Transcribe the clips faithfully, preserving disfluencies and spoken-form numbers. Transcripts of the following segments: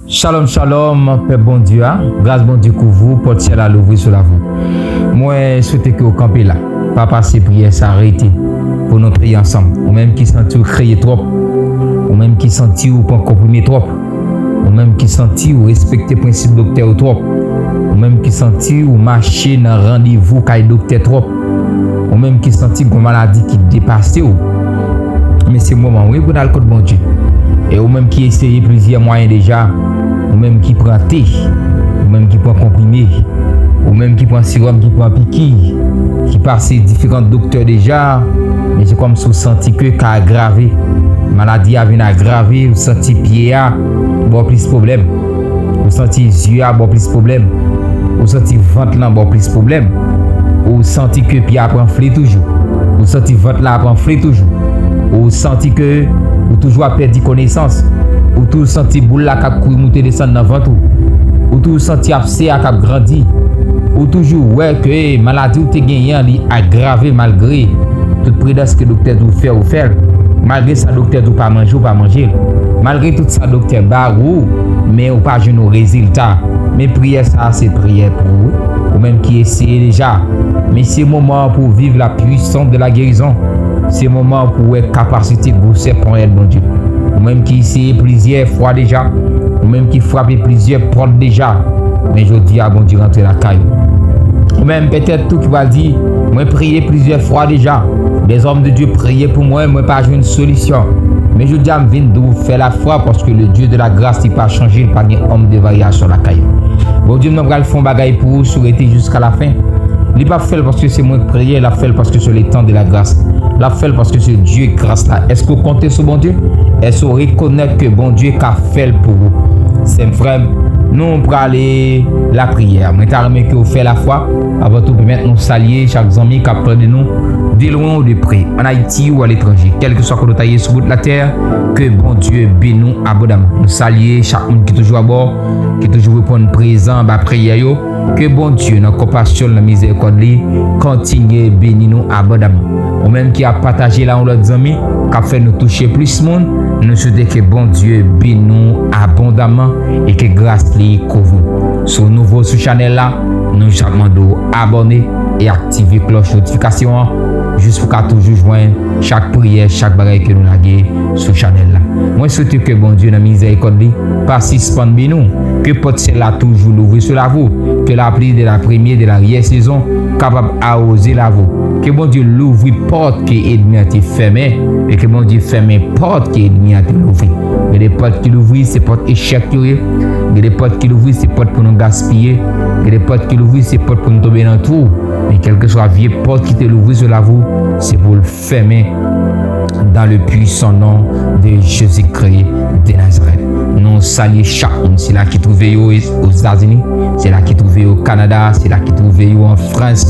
Shalom, shalom, pèp Bondye a. Gras Bondye kouvri w, pòt syèl la louvri sou lavi w. Mwen swete ke w kanpe la. Pa pase priyè sa rete pou nou priye ansanm. Ou menm ki santi w kreye twòp. Ou menm ki santi w pran konprime twòp. Ou menm ki santi w respekte prensip doktè yo twòp. Ou menm ki santi w mache nan randevou kay doktè twòp. Ou menm ki santi gon maladi ki depase w. Men se moman wi pou n al kot Bondye. E ou menm ki eseye plizyè mwayen deja, ou menm ki pran te, ou menm ki pran konprime, ou menm ki pran siwòm, ki pran piki, ki pase diferan doktè deja, men se kòmsi w santi ke ka agrave. Maladi a vin agrave, ou santi pye a ba w plis pwoblèm. Ou santi zye a ba w plis pwoblèm. Ou santi vant lan ba w plis pwoblèm. Ou santi ke pye a ap anfle toujou. Ou santi vant la ap anfle toujou. Ou santi ke ou toujou ap pèdi konesans. Ou toujou santi boul la k ap kouri moute desann nan vant ou. Ou toujou santi absè a k ap grandi. Ou toujou wè ke maladi ou te genyen an li agrave malgre tout pridans ke doktè di w fè, ou fè l. Malgre sa doktè di w pa manje, ou pa manje l. Malgre tout sa doktè ba ou, men ou pa jwenn yon rezilta. Men priyè sa a se priyè pou ou. Ou menm ki eseye deja. Men se moman an pou w viv la puissance de la guérison. Se moman an pou w wè kapasite gwosè ponyèt Bondye. Ou menm ki eseye plizyè fwa deja. Ou menm ki frape plizyè pòt deja. Men jodi a, Bondye rantre lakay ou. Ou menm petèt tou ki pral di, mwen priye plizyè fwa deja. Des hommes de Dieu priye pou mwen, mwen pa jwenn solisyon. Men jodi a, m vin di w fè lafwa paske le Dieu de la grâce li pa chanje, li pa gen ombre de variasyon lakay ou. Bondye m nan pral fè yon bagay pou ou si w rete jiska lafen. Li p ap fè l paske se mwen k priye, l ap fè l paske se le temps de la grâce. L ap fè l paske se Dye gras la. Èske w konte sou Bondye? Èske w rekonèt ke Bondye ka fè l pou ou? Sè m, frè m, nou prale lapriyè. Mwen ta renmen ke w fè lafwa. Avan tou, pèmèt nou salye chak zanmi k ap tande nou, de lwen ou de pre, ann Ayiti ou aletranje, kèlkeswa kote w ta ye sou bout latè, ke Bondye beni w abondaman. Nou salye chak moun ki toujou abò, ki toujou reponn prezan ba priyè yo. Ke Bondye, nan konpasyon l, nan mizèrikòd li, kontinye beni nou abondaman. Ou menm ki ap pataje l a yon lòt zanmi, k ap fè nou touche plis moun, nou swete ke Bondye beni w abondaman e ke gras li kouvri w. Si w nouvo sou chanèl la, nou jis ap mande w abòne e aktive klòch notifikasyon an, jis pou w ka toujou jwenn chak priyè, chak bagay ke nou lage sou chanèl la. Mwen swete ke Bondye nan mizèrikòd li pa sispann beni w, ke pòt syèl la toujou louvri sou lavi w, ke lapli de la premye, de laryè sezon kapab awoze lavi w. Ke Bondye louvri pòt ke ènmi an te fèmen, e ke Bondye fèmen pòt ke ènmi an te louvri. Gen de pòt ki louvri, se pòt echèk yo ye. Gen de pòt ki louvri, se pòt pou nou gaspiye. Gen de pòt ki louvri, se pòt pou nou tonbe nan twou. Men kèlkeswa vye pòt ki te louvri sou lavi w, se pou l fèmen dans le puissant nom de Jésus-Christ de Nazareth. Nou salye chak moun, sila ki twouve yo Ozetazini, sila ki twouve yo Kanada, sila ki twouve yo an Frans,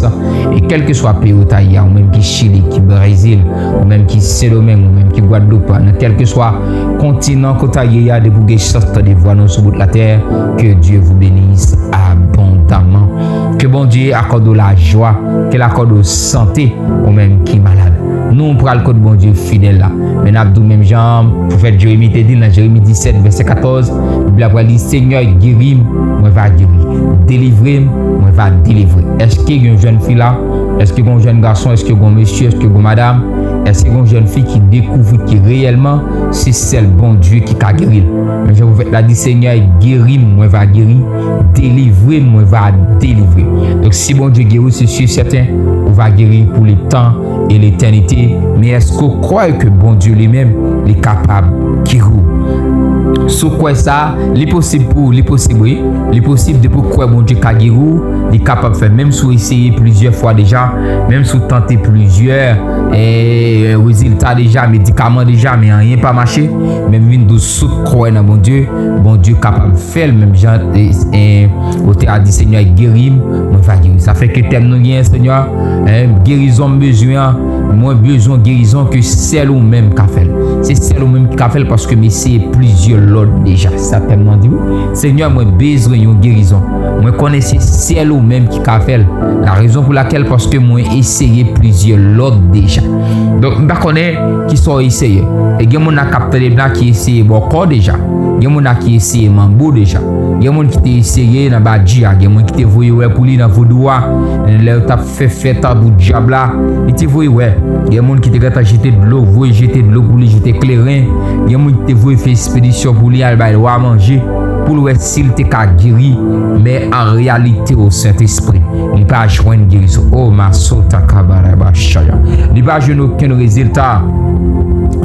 e kèlkeswa peyi w ta ye a, ou menm ki Chili, ki Brezil, ou menm ki Sendomeng, ou menm ki Gwadloup, nan kèlkeswa kontinan kote w ta ye a, depi w gen chans tande vwa nou sou bout latè, que Dieu vous bénisse abondamment. Ke Bondye akòde w lajwa, ke l akòde w sante, ou menm ki malad. Nou pral kot Bondye fidèl la. Men n ap di w menm jan pwofèt Jeremi te di l nan Jeremi disèt, vèsè katòz, Bib la pral di, Senyè, geri m, mwen va geri. Delivre m, mwen va delivre. Èske gen yon jèn fi la? Èske gen yon jèn gason? Èske gen yon mesye? Èske gen yon madanm? Èske gen yon jèn fi ki dekouvri ke reyèlman, se sèl Bondye ki ka geri l? Men jan pwofèt la di, Senyè, geri m, mwen va geri. Delivre m, mwen va delivre. Donk, si Bondye geri w, se si e sèten, ou va geri pou letan e letènite. Men èske w kwè ke Bondye li menm, li kapab geri w? Si w kwè sa, li posib pou ou, li posib, wi. Li posib depi w kwè Bondye ka geri w, li kapab fè. Menm si w eseye plizyè fwa deja, menm si w tante plizyè, eh, rezilta deja, medikaman deja, men anyen pa mache, men m vin di w, si w kwè nan Bondye, Bondye kapab fè l, menm jan, eh, eh, otè a di, Senyè, geri m, mwen va geri. Sa fè ke tèm nou genyen, Senyè, eh, gerizon m bezwen an, mwen bezwen gerizon ke sèl ou menm ka fè l. Se sèl ou menm ki ka fè l, paske m eseye plizyè lòt deja. Sa tèlman di wi. Senyè, mwen bezwen yon gerizon. Mwen konnen se sèl ou menm ki ka fè l. La raison pour laquelle, paske mwen eseye plizyè lòt deja. Donk, m pa konnen ki sa w eseye. E gen moun la k ap tande m la ki eseye bòkò deja. Gen moun la ki eseye manbo deja. Gen moun ki te eseye nan badji a. Gen moun ki te voye wè pou li nan vodou a. Lè yo t ap fè fèt a pou dyab la, li te voye wè. Gen moun ki te gentan jete dlo, voye jete dlo pou li, jete kleren. Gen moun ki te voye fè espedisyon pou li al bay lwa manje, pou l wè si l te ka geri. Men an reyalite, o Sentespri, li pa jwenn gerizon. O masota kabarabachaya. Li pa jwenn okenn rezilta.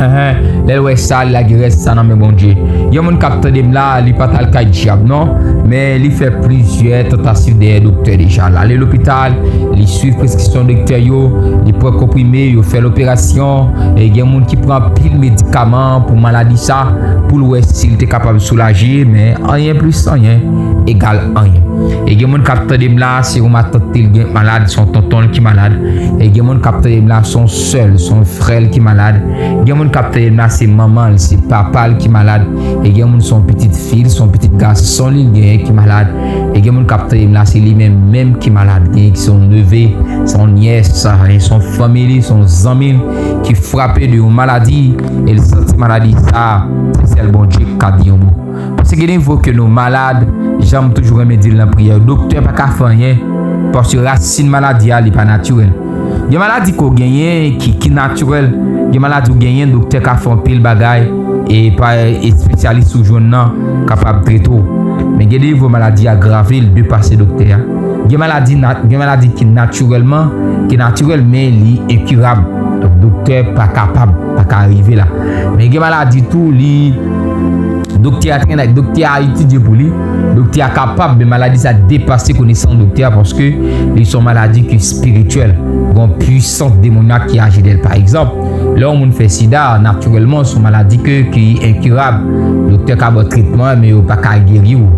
Enhen, lè l wè sa, li lage rès sa nan men Bondye. Gen moun k ap tande m la, li pa t al kay dyab, non. Men li fè plizyè tantasyon dèyè doktè deja. L ale lopital, li swiv preskripsyon doktè yo, li pran konprime, yo fè l operasyon. E gen moun ki pran anpil medikaman pou maladi sa, pou l wè si l te kapab soulaje, men anyen plis anyen egal anyen. E gen moun k ap tande m la, se yon matant li gen malad, se yon tonton l ki malad. E gen moun k ap tande m la, se yon sè l, se yon frè l ki malad. Gen moun k ap tande m la, se manman l, se papa l ki malad. E gen moun, se yon pitit fi l, se yon pitit gason li genyen ki malad. E gen moun k ap tande m la, se li menm menm ki malad. Gen ki se yon neve, se yon nyès, se yon fanmi li, se yon zanmi l ki frape de yon maladi. E l santi maladi sa, se sèl Bondye k ka di yon mo. Paske gen de nivo ke nou malad, jan m toujou renmen di l nan priyè, doktè pa ka fè anyen, paske rasin maladi a, li pa natirèl. Gen maladi ke w genyen ki, ki natirèl, gen maladi w genyen, doktè ka fè anpil bagay, e pa espesyalis ou jwenn nan kapab trete w. Men gen de nivo maladi a grave, l depase doktè a. Gen maladi, gen maladi ki natirèlman, ki natirèl, men li enkirab. Donk, doktè pa kapab, pa ka rive la. Men gen maladi tou, li, doktè a te gen, doktè a etidye pou li. Doktè a kapab, men maladi sa depase konesans doktè a, paske li se yon maladi ki espirityèl. Gen yon pwisans demonyak ki aji dèyè l. Pa egzanp, lè yon moun fè sida, natirèlman, se yon maladi ke, ki enkirab. Doktè ka ba w tretman, men yo pa ka geri w.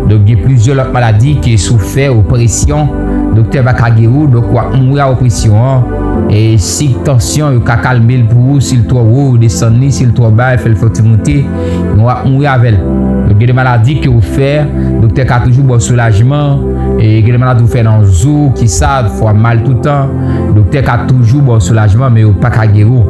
Donk, gen plizyè lòt maladi ke si w fè opresyon, doktè pa ka geri w, donk w ap mouri a opresyon an. E sik, tansyon, yo ka kalme l pou ou, si l twò wo, yo desann li, si l twò ba, yo fè l fè yon ti moute, men w ap mouri avè l. Donk, gen de maladi ke w fè, doktè ka toujou ba w soulajman, e gen de maladi w fè nan zo, ki sa, fè w ap mal toutan, doktè ka toujou ba w soulajman, men yo pa ka geri w.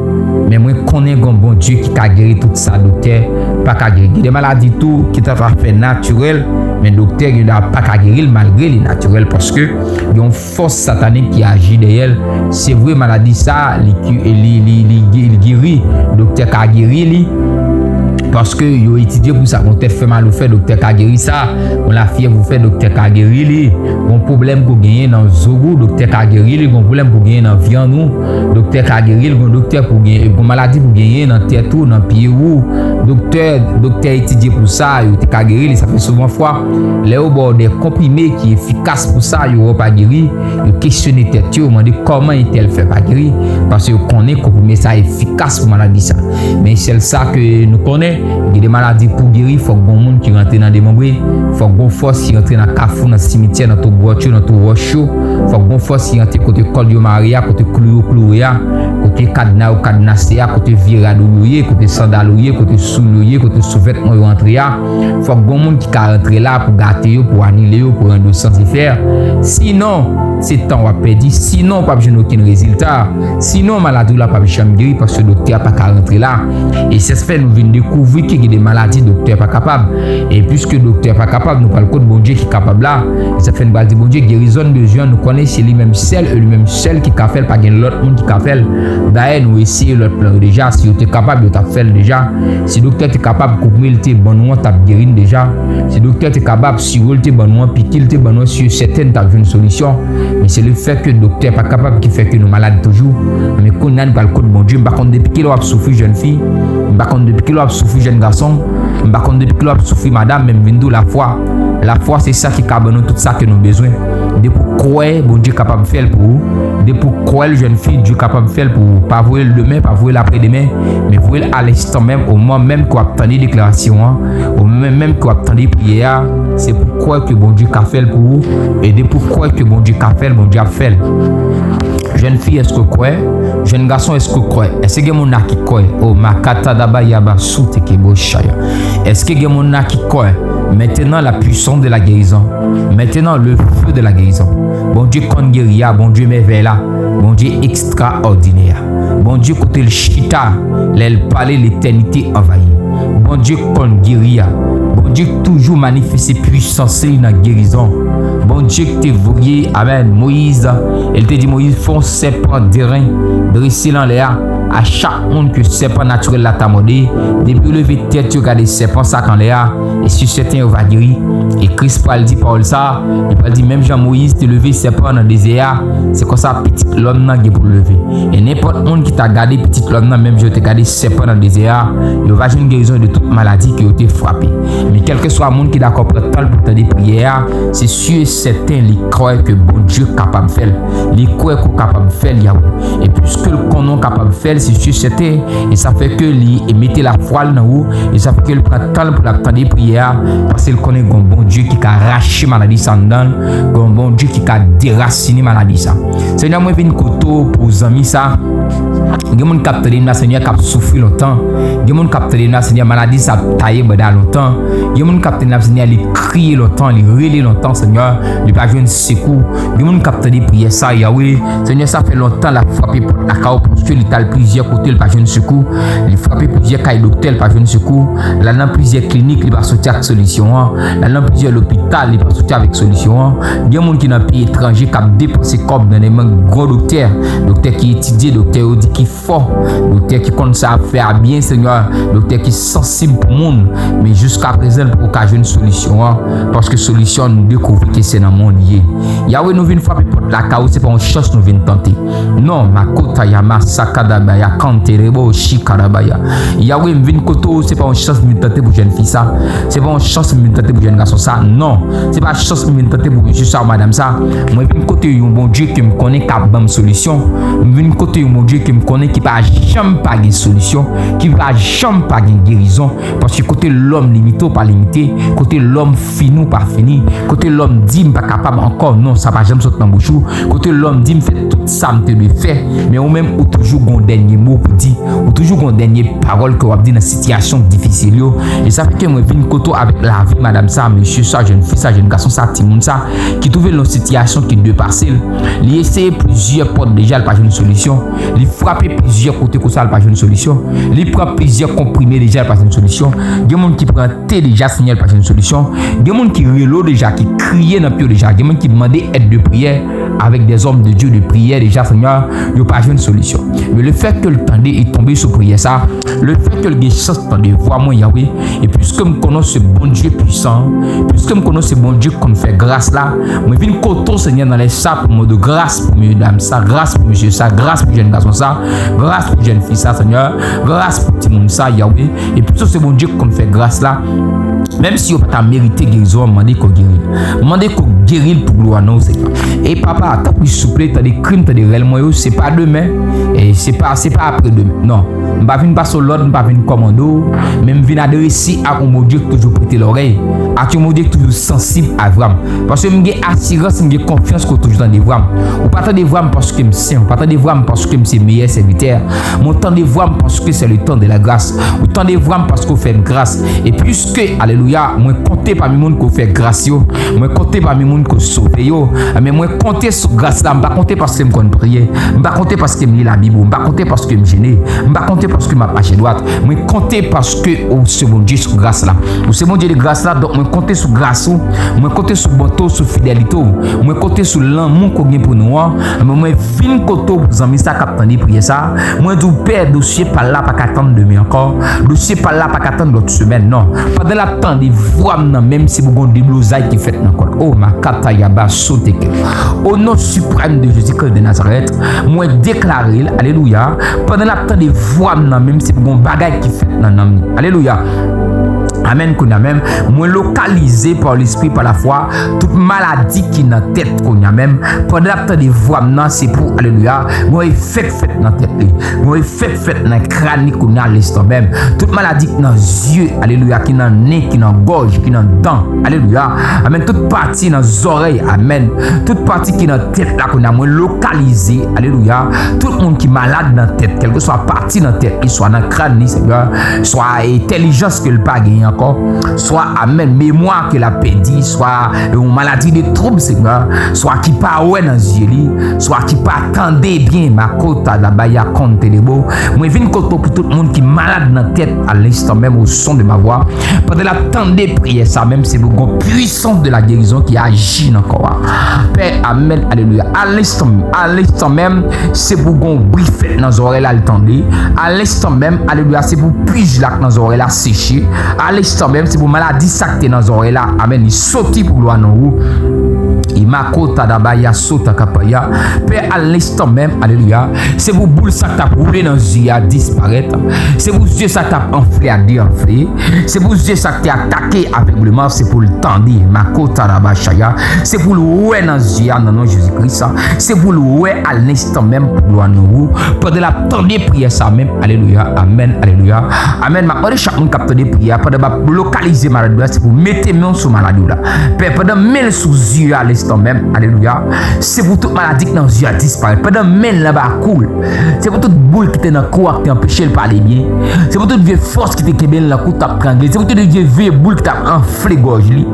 Men mwen konnen gen yon Bondye ki ka geri tout sa, doktè pa ka geri. Gen de maladi tou ki ta fè natirèl, men doktè gen dwa pa ka geri l malgre li natirèl, paske gen yon fòs satanik ki aji dèyè l. Se vre, maladi sa, li, li, li, li, li geri, doktè ka geri li, paske yo etidye pou sa. Yon tèt fè mal ou fè, doktè ka geri sa. Yon lafyèv ou fè, doktè ka geri li. Yon pwoblèm ke w genyen nan zo ou, doktè ka geri li. Yon pwoblèm ke w genyen nan vyann ou, doktè ka geri li. Yon doktè ke w genyen, yon maladi ke w genyen nan tèt ou, nan pye ou, doktè, doktè etidye pou sa, yo te ka geri li. Sa fè souvan fwa, lè yo ba w de konprime ki efikas pou sa, yo wè w pa geri, yo kesyone tèt yo, yo mande kòman entèl fè pa geri, paske yo konnen konprime sa efikas pou maladi sa. Men sèl sa ke nou konnen, gen de maladi pou geri, fòk gen yon moun ki rantre nan demanbre, fòk gen yon fòs ki rantre nan kafou, nan simityè, nan twou gwòt yo, nan twou wòch yo, fòk gen yon fòs ki rantre kote kòd yo mare a, kote klou yo kloure a, kote kadna yo kadnase a, kote vye rad ou yo ye, kote sandal ou ye, kote soul yo ye, kote souvètman yo antre a. Fòk gen yon moun ki ka rantre la pou gate yo, pou anile yo, pou rann yo san efè. Sinon, se tan w ap pèdi. Sinon, w p ap jwenn okenn rezilta. Sinon, maladi w la p ap janm geri paske doktè a pa ka rantre la. E se sa fè nou vin dekouvri ke gen de maladi doktè pa kapab. E piske doktè pa kapab, nou pral kot Bondye ki kapab la. E sa fè nou pral di Bondye, gerizon n bezwen, nou konnen se li menm sèl, e li menm sèl ki ka fè l, pa gen lòt moun ki ka fè l. Dayè, nou eseye lòt plan yo deja. Si yo te kapab, yo t ap fè l deja. Si doktè te kapab, konprime l te ban nou an t ap geri n deja. Si doktè te kapab, siwo l te ban nou an, piki l te ban nou an, si yo sèten n t ap jwenn solisyon. Men se lefèt ke doktè pa kapab ki fè ke nou malad toujou. Men kounye a, nou pral kot Bondye. M pa konn depi kilè w ap soufri, jèn fi. M pa konn depi kilè w ap soufri, jèn gason. M pa konn depi kilè w ap soufri, madanm, men m vin di w lafwa. Lafwa, se sa ki ka ban nou tout sa ke nou bezwen. Depi w kwè, Bondye kapab fè l pou ou. Depi w kwè l, jèn fi, Dye kapab fè l pou ou. Pa voye l demen, pa voye l apre demen, men voye l a lenstan menm, o moman menm ke w ap tande deklarasyon an, o moman menm ke w ap tande priyè a, se pou w kwè ke Bondye ka fè l pou ou, e depi w kwè ke Bondye ka fè l, Bondye ap fè l. Jèn fi, èske w kwè? Jèn gason, èske w kwè? Èske gen moun la ki kwè? O makata daba yaba soute ke bochaya. Èske gen moun la ki kwè? Maintenant, la puissance de la guérison. Maintenant, le feu de la guérison. Bondye konn geri a, Bondye mèvèy la, Bondye ekstraòdinè a. Bondye kote l chita, lè l pale letènite anvayi. Bondye konn geri a. Bondye toujou manifeste pwisans li nan gerizon. Bondye ki te voye, amèn, Moyiz, e l te di Moyiz, fè yon sèpan deren, drese l anlè a. A chak moun ke sèpan natirèl la ta mòde, depi yo leve tèt yo gade sèpan sa k anlè a, e si sèten yo va geri. E Kris pral di pawòl sa, li pral di menm jan Moyiz te leve sèpan nan dezè a, se konsa Pitit Lòm nan gen pou l leve. E nenpòt moun ki ta gade Pitit Lòm nan menm jan yo te gade sèpan nan dezè a, yo va jwenn gerizon de tout maladi ke yo te frape. Men kèlkeswa moun ki dakò pran tan l pou tande priyè a, se si e sèten li kwè ke Bondye kapab fè l. Li kwè ke w kapab fè l, Yahweh. E piske l konnen w kapab fè l, se si e sèten, e sa fè ke li mete lafwa l nan ou, e sa fè ke l pran tan l pou l ap tande priyè a, paske l konnen gen yon Bondye ki ka rache maladi sa anndan l, gen yon Bondye ki ka derasinen maladi sa. Senyè, mwen vin kote w pou zanmi sa. Gen moun k ap tande m la, Senyè, k ap soufri lontan. Gen moun k ap tande m la, Senyè, maladi sa ap taye banda lontan. Gen moun k ap tande m la, Senyè, li kriye lontan, li rele lontan, Senyè, li pa jwenn sekou. Gen moun k ap tande priyè sa, Yahweh, Senyè, sa fè lontan l ap frape pòt lakay ou, paske li t al plizyè kote, li pa jwenn sekou. Li frape plizyè kay doktè, li pa jwenn sekou. L al nan plizyè klinik, li pa soti ak solisyon an. L al nan plizyè lopital, li pa soti avèk solisyon an. Gen moun ki nan peyi etranje k ap depanse kòb nan men gwo doktè, doktè ki etidye, doktè yo di ki fò, doktè ki konn sa ap fè a byen, Senyè, doktè ki sansib pou moun, men jiskaprezan, l poko ka jwenn solisyon an, paske solisyon an, nou dekouvri ke se nan men w li ye. Yahweh, nou vin frape pòt lakay ou, se pa yon chans nou vin tante. Non, makota yama sakadabaya kanterebo shikarabaya. Yahweh, m vin kote w, se pa yon chans m vin tante pou jèn fi sa. Se pa yon chans m vin tante pou jèn gason sa. Non, se pa chans m vin tante pou mesye sa ou madanm sa. Mwen vin kote yon Bondye ke m konnen k ap ban m solisyon. M vin kote yon Bondye ke m konnen ki pa janm pa gen solisyon, ki pa janm pa gen gerizon. Paske kote lòm limite w pa limite, kote lòm fini w pa fini, kote lòm di m pa kapab ankò, non, sa pa janm sot nan bouch ou. Kote lòm di m fè tout sa m te dwe fè, men ou menm ou toujou gon dènye mo pou di, ou toujou gon dènye pawòl ke w ap di nan sitiyasyon difisil yo. E sa fè ke mwen vin kote w avèk lavi madanm sa, mesye sa, jèn fi sa, jèn gason sa, timoun sa, ki twouve l nan sitiyasyon ki depase l. Li eseye plizyè pòt deja, l pa jwenn solisyon. Li frape plizyè kote konsa, l pa jwenn solisyon. Li pran plizyè konprime deja, l pa jwenn solisyon. Gen moun ki pran te deja, Senyè, l pa jwenn solisyon. Gen moun ki rele w deja, ki kriye nan pye w deja. Gen moun ki mande èd de priyè avèk des hommes de Dieu de priyè deja, Senyè, yo pa jwenn solisyon. Men le fèt ke l tande e tonbe sou priyè sa, le fèt ke l gen chans tande vwa mwen, Yahweh, e piske m konnen w se Bondye pwisan, piske m konnen w se Bondye ki konn fè gras la, mwen vin kote w, Senyè, nan lè sa pou mande gras pou medam sa, gras pou mesye sa, gras pou jèn gason sa, gras pou jèn fi sa, Senyè, gras pou timoun sa, Yahweh. E piske w se Bondye ki konn fè gras la, menm si yo pa ta merite gerizon an, mande ke w geri l. Mande ke w geri l pou glwa non w, Senyè. E papa, tanpri, souple, tande kri m, tande rèl mwen yo, se pa demen, e se pa, se pa apre demen. Non. M pa vin pase w lòd, m pa vin kòmande w, men m vin adrese ak yon Bondye ki toujou prete lòrèy, ak yon Bondye ki toujou sansib a vwa m. Paske m gen asirans, m gen konfyans ke w toujou tande vwa m. Ou pa tande vwa m paske m sen, ou pa tande vwa m paske m se meyè sèvitè. Men w tande vwa m paske c'est le temps de la grâce. Ou tande vwa m paske w fè m gras. E piske, alelouya, mwen konte pami moun ke w fè gras yo, mwen konte pami moun ke w sove yo, men mwen konte sou gras la, m pa konte paske m konn priye, m pa konte paske m li Labib ou, m pa konte paske m jene, m pa konte paske m ap mache dwat. Mwen konte paske ou se Bondye sou gras la. Ou se Bondye de gras la, donk mwen konte sou gras ou, mwen konte sou bonte w, sou fidelite w, mwen konte sou lanmou ke w gen pou nou an. Men mwen vin kote w pou zanmi sa k ap tande priyè sa. Mwen di w, Pè, dosye pa l la pa ka tann demen ankò. Dosye pa l la pa ka tann lòt semèn, non. Pandan l ap tande vwa m nan, menm si pou gon deblozay ki fèt nan kò l. O makata yaba soteke. O non siprèm de Jezi Kris de Nazarèt, mwen deklare l, alelouya. Pandan l ap tande vwa m nan, menm si pou gon bagay ki fèt nan nanm li. Alelouya. Amèn. Kounye a menm, mwen lokalize pa lespri, pa lafwa, tout maladi ki nan tèt kounye a menm. Pandan l ap tande vwa m nan, se pou, alelouya, yon efè k fèt nan tèt li. Yon efè k fèt nan kràn li kounye a, lenstan menm. Tout maladi ki nan zye, alelouya, ki nan nen, ki nan gòj, ki nan dan, alelouya. Amèn. Tout pati nan zòrèy, amèn. Tout pati ki nan tèt la kounye a, mwen lokalize, alelouya. Tout moun ki malad nan tèt, kèlkeswa pati nan tèt li, swa nan kràn li, Senyè, swa entèlijans ke l pa genyen ankò, swa, amèn, memwa ke l ap pèdi, swa yon maladi de twoub, Senyè, swa ki pa wè nan zye li, swa ki pa tande byen, makota dabaya konte debo. Mwen vin kote w pou tout moun ki malad nan tèt, a lenstan menm, au son de ma voix. Pandan l ap tande priyè sa menm, se pou gon puissance de la guérison ki aji nan kò a. Pè, amèn, alelouya. A lenstan, a lenstan menm, se pou gon bri fèt nan zòrèy la, l tande. A lenstan menm, alelouya, se pou pwij la k nan zòrèy la seche. A lenstan menm, se pou maladi sa k te nan zòrèy la, amèn, li soti pou glwa non ou. Imako tadabaya sota kapaya. Pè, a lenstan menm, alelouya, se pou boul sa k t ap woule nan zye a disparèt. Se pou zye sa k t ap anfle a deanfle. Se pou zye sa k te atake avègleman, se pou l tande. Mako tarabachaya. Se pou l wè nan zye a nan non Jezi Kris. Se pou l wè a lenstan menm pou glwa non ou. Pandan l ap tande priyè sa menm. Alelouya. Amèn. Alelouya. Amèn. M ap mande chak moun k ap tande priyè a, pandan m ap lokalize maladi w la, se pou mete men w sou maladi w la. Pè, pandan men l sou zye a lenstan menm. Alelouya. Se pou tout maladi k nan zye a disparèt. Pandan men l anba kou l, se pou tout boul ki te nan kò a ki te anpeche l pale byen. Se pou tout vye fòs ki te kenbe l nan kou t ap trangle. Se pou tout vye, vye boul ki t ap anfle gòj li.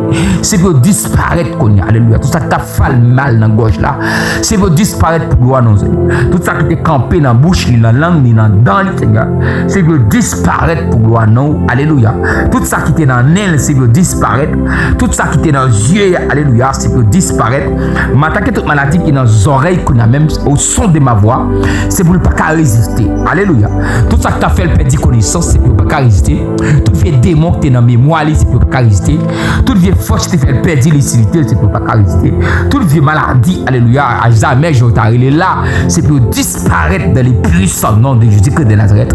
Se pou yo disparèt kounye a. Alelouya. Tout sa ki t ap fè l mal nan gòj la, se pou yo disparèt pou glwa non Senyè. Tout sa ki te kanpe nan bouch li, nan lang li, nan dan li, Senyè, se pou yo disparèt pou glwa non ou. Alelouya. Tout sa ki te nan nen l, se pou yo disparèt. Tout sa ki te nan zye a, alelouya, se pou yo disparèt. M atake tout maladi ki nan zòrèy kounye a menm, au son de ma voix, se pou l pa ka reziste. Alelouya. Tout sa k ta fè l pèdi konesans, se pou yo pa ka reziste. Tout vye demon ki te nan memwa li, se pou yo pa ka reziste. Tout vye fòs ki te fè l pèdi lisidite l, se pou yo pa ka reziste. Tout vye maladi, alelouya, Alzheimer, jan yo ta rele la, se pou yo disparèt dans le puissant nom de Jésus-Christ de Nazareth.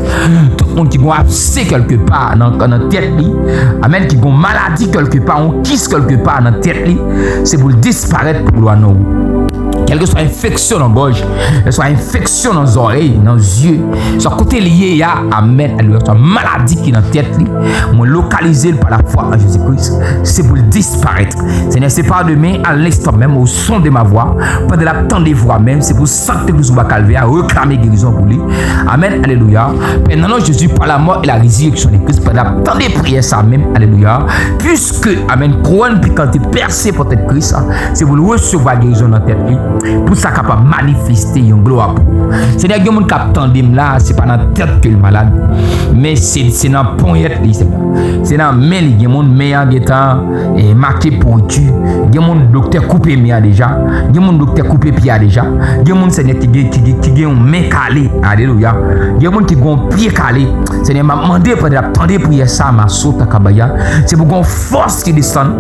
Tout moun ki gon abse kèlkepa nan, nan tèt li, amèn, ki gon maladi kèlkepa, yon kis kèlkepa nan tèt li, se pou l disparèt pou glwa non ou. Kèlkeswa enfeksyon nan gòj, kèlkeswa enfeksyon nan zòrèy, nan zye, swa kote l ye a, amèn, alelouya, swa maladi ki nan tèt li, mwen lokalize l pa lafwa an Jezi Kris, se pou l disparèt. Senyè, se pa demen, a lenstan menm, au son de ma voix, pandan l ap tande vwa menm, se pou san k te koule sou bwa Kalvè a reklame gerizon pou li. Amèn, alelouya. Pè, nan non Jezi, par la mort et la résurrection de Christ, pandan l ap tande priyè sa menm, alelouya, piske, amèn, kouwòn pikal te pèse pòtèt Kris, se pou l resevwa gerizon nan tèt li, pou sa kapab manifeste yon glwa pou ou. Senyè, gen moun k ap tande m la, se pa nan tèt ke l malad, men se, se nan ponyèt li, Senyè. Se nan men li, gen moun men an gentan, e, make pouriti. Gen moun doktè koupe men an deja. Gen moun doktè koupe pye a deja. Gen moun, Senyè, ki gen, ki, ki, ki gen yon men kale. Alelouya. Gen moun ki gen yon pye kale. Senyè, m ap mande pandan l ap tande priyè sa, masota kabaya, se pou gen yon fòs ki desann.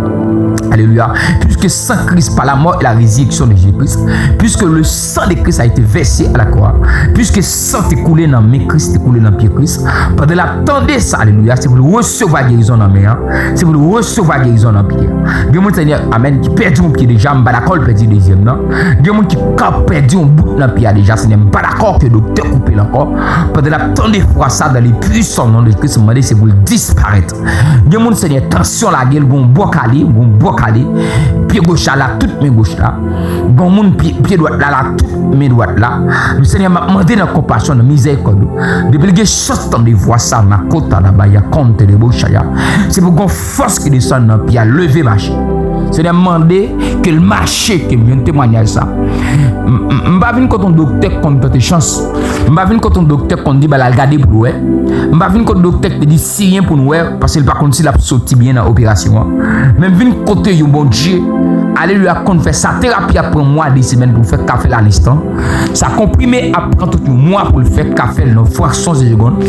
Alelouya. Puisque sang Christ par la mort et la résurrection de Jésus-Christ, puisque le sang de Christ a été versé à la croix, puisque sang te koule nan men Kris, te koule nan pye Kris, pandan l ap tande sa, alelouya, se pou l resevwa gerizon nan men an, se pou l resevwa gerizon nan pye a. Gen moun, Senyè, amèn, ki pèdi yon pye deja, m pa dakò l pèdi dezyèm nan. Gen moun ki ka pèdi yon bout nan pye a deja, Senyè, m pa dakò ke doktè koupe l ankò. Pandan l ap tande vwa sa, dans le puissant nom de Christ, m mande se pou l disparèt. Gen moun, Senyè, tansyon lage l, gon bò kale, gon bò kale. Pye goch la, la, tout men goch la. Gon moun, pye, pye dwat la, la, tout men dwat la. Senyè, m ap mande nan konpasyon, nan mizèrikòd ou. Depi l gen chans tande vwa sa, makota nabaya konte de bochaya, se pou gon fòs ki desann nan pye a, leve mache. Senyè, m mande ke l mache, ke m jwenn temwanyaj sa. M, m, m pa vin kote yon doktè k konn tante chans. M pa vin kote yon doktè k konn di bagay la, l gade pou l wè. M pa vin kote doktè k te di siyen pou n wè, paske l pa konn si l ap soti byen nan operasyon an. Men m vin kote yon Bondye, alelouya, k konn fè sa. Terapi ap pran mwa, de semèn pou l fè, k ka fè l a lenstan. Sa konprime ap pran tout yon mwa pou l fè, k ka fè l nan fraksyon de segonn.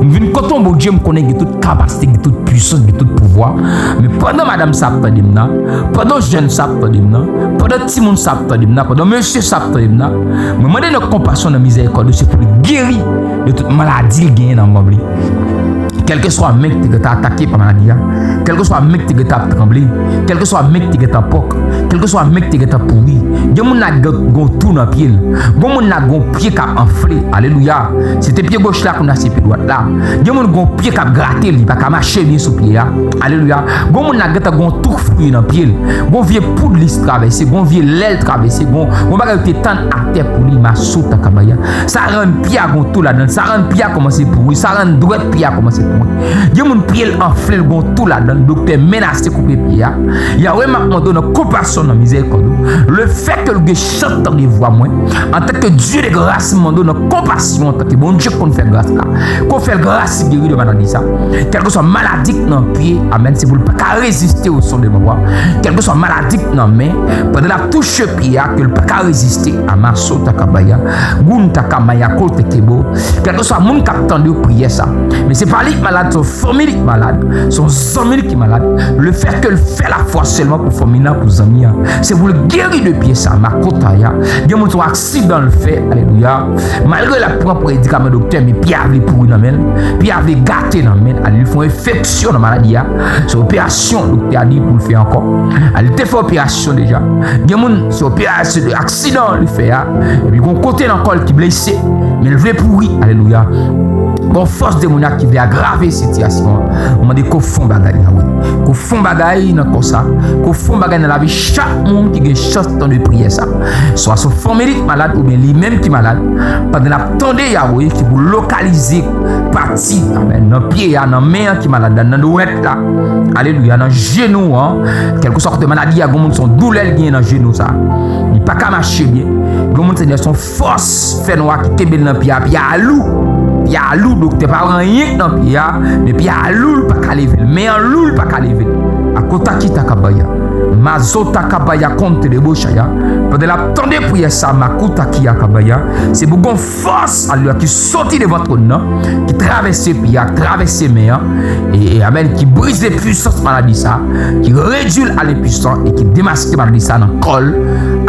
M vin kote yon Bondye, m konnen gen tout kapasite, gen tout pwisans, gen tout pouvwa. Men pandan madanm sa ap tande m nan, pandan jèn sa ap tande m nan, pandan timoun sa ap tande m nan, pandan mesye sa ap tande m nan, mwen mande nan konpasyon, nan mizèrikòd ou, se pou l geri de tout maladi l genyen nan manm li. Kèlkeswa men ki te gentan atake pa maladi a, kèlkeswa men ki te gentan ap tranble, kèlkeswa men ki te gentan pòk, kèlkeswa men ki te gentan pouri, gen moun la ki gen gon tou nan pye l, gon moun la gon pye k ap anfle, alelouya, se te pye goch la, kounye a se pye dwat la, gen moun gon pye k ap grate, li pa ka mache byen sou pye a, alelouya, gon moun la gentan gon tou fouye nan pye l, gon vye poud li travèse, gon vye lè l travèse, gon, gon bagay yo te tann atè pou li, masouta kabaya, sa rann pye a gon tou ladan l, sa rann pye a kòmanse pouri, sa rann dwèt pye a kòmanse pouri. Gen moun pye l anfle, l gon tou ladan l, doktè menase koupe pye a. Yawe, m ap mande w nan konpasyon, nan mizèrikòd ou, lefètke l gen chans tande vwa mwen, antanke Dye de gras, m mande w nan konpasyon, antanke Bondye k konn fè gras la, ke w fè l gras, li geri de maladi sa. Kèlkeswa maladi k nan pye, amèn, se pou l pa ka reziste au son de ma voix. Kèlkeswa maladi k nan men, pandan l ap touche pye a, ke l pa ka reziste, amaso takabaya, goun takamaya kote kebo, kèlkeswa moun k ap tande priyè sa. Men se pa li k malad, se yon fanmi li k malad, se yon zanmi li ki malad. Lefètke l fè lafwa sèlman pou fanmi nan, pou zanmi an, se pou l geri de pye sa, makotaya. Gen moun se yon aksidan l fè, alelouya. Malgre l ap pran medikaman doktè, men pye a vle pouri nan men l, pye a vle gate nan men l, al li fè yon enfeksyon nan maladi a. Se operasyon doktè a di pou l fè ankò. Al li te fè operasyon deja. Gen moun se operasyon, aksidan li fè a, epi gon kote nan kò l ki blese, men l vle pouri, alelouya. Gon fòs demonyak ki vle agrave sitiyasyon an. Mwen mande ke w fè yon bagay, Yawe. Ke w fè yon bagay nan kò sa. Ke w fè yon bagay nan lavi chak moun ki gen chans tande priyè sa. Swa se fanmi li ki malad oubyen li menm ki malad. Pandan l ap tande, Yawe, ki pou lokalize pati, amèn, nan pye a, nan men an ki malad la, nan dwèt la, alelouya, nan jenou an, kèlkeswa kote maladi a, gen moun se yon doulè l genyen nan jenou sa. Li pa ka mache byen. Gen moun, Senyè, se yon fòs fènwa ki kenbe l nan pye a, pye a lou. Pye a lou, doktè pa wè anyen k nan pye a, men pye a lou, l pa ka leve l. Men an lou, l pa ka leve l. Akota ki takabaya. Mazota kabaya konte de bochaya. Pandan l ap tande priyè sa, makouta ki akabaya, se pou gon fòs, alelouya, ki soti devan twòn nan, ki travèse pye a, travèse men an, e, e, amèn, ki brize pwisans maladi sa, ki redui l a lenpwisan e ki demaske maladi sa nan kò l.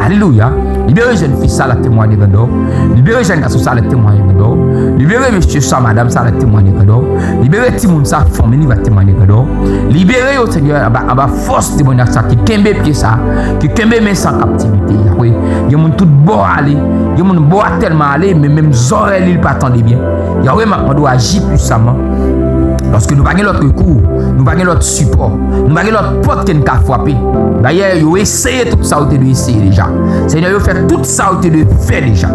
Alelouya. Libere jèn fi sa, l ap temwaye grandè w. Libere jèn gason sa, l ap temwaye grandè w. Libere mesye sa, madanm sa, l ap temwaye grandè w. Libere timoun sa, fanmi li va temwaye grandè w. Libere yo, Senyè, anba, anba fòs demonyak sa ki kenbe pye sa, ki kenbe men sa an kaptivite. Yawe, gen moun tout bò ale, gen moun bò a tèlman ale, men menm zòrèy li, li pa tande byen. Yawe, m ap mande w aji pwisaman. Paske nou pa gen lòt rekou, nou pa gen lòt sipò, nou pa gen lòt pòt ke n ka frape. Dayè, yo eseye tout sa yo te dwe eseye deja. Senyè, yo fè tout sa yo te dwe fè deja.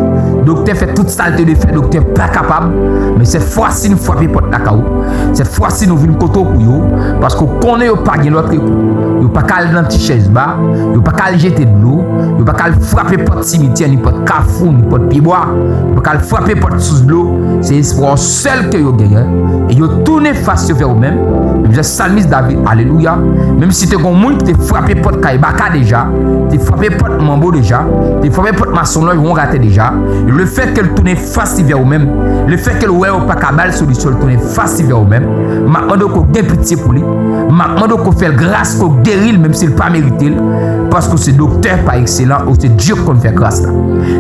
Doktè fè tout sa l te dwe fè, doktè pa kapab. Men sèt fwa si nou frape pòt lakay ou. Sèt fwa si nou vin kote w pou yo. Paske w konnen yo pa gen lòt rekou. Yo pa ka al nan ti chèz ba. Yo pa ka al jete dlo. Yo pa ka al frape pòt simityè, ni pòt kafou, ni pòt pyebwa. Yo pa ka al frape pòt sous dlo. Se espwa w sèl ke yo genyen. E yo tounen fas yo vè ou menm. Menm jan salmis David, alelouya. Menm si te gon moun ki te frape pòt kay baka deja, te frape pòt manbo deja, te frape pòt masonlòj wongatè deja, lefètke l tounen fas li vè ou menm, lefètke l wè yo pa ka ba l solisyon, l tounen fas li vè ou menm, m ap mande w ke w gen pitye pou li. M ap mande w ke w fè l gras, ke w geri l, menm si l pa merite l, paske w se doktè pa ekselan, ou se Dye k konn fè gras la.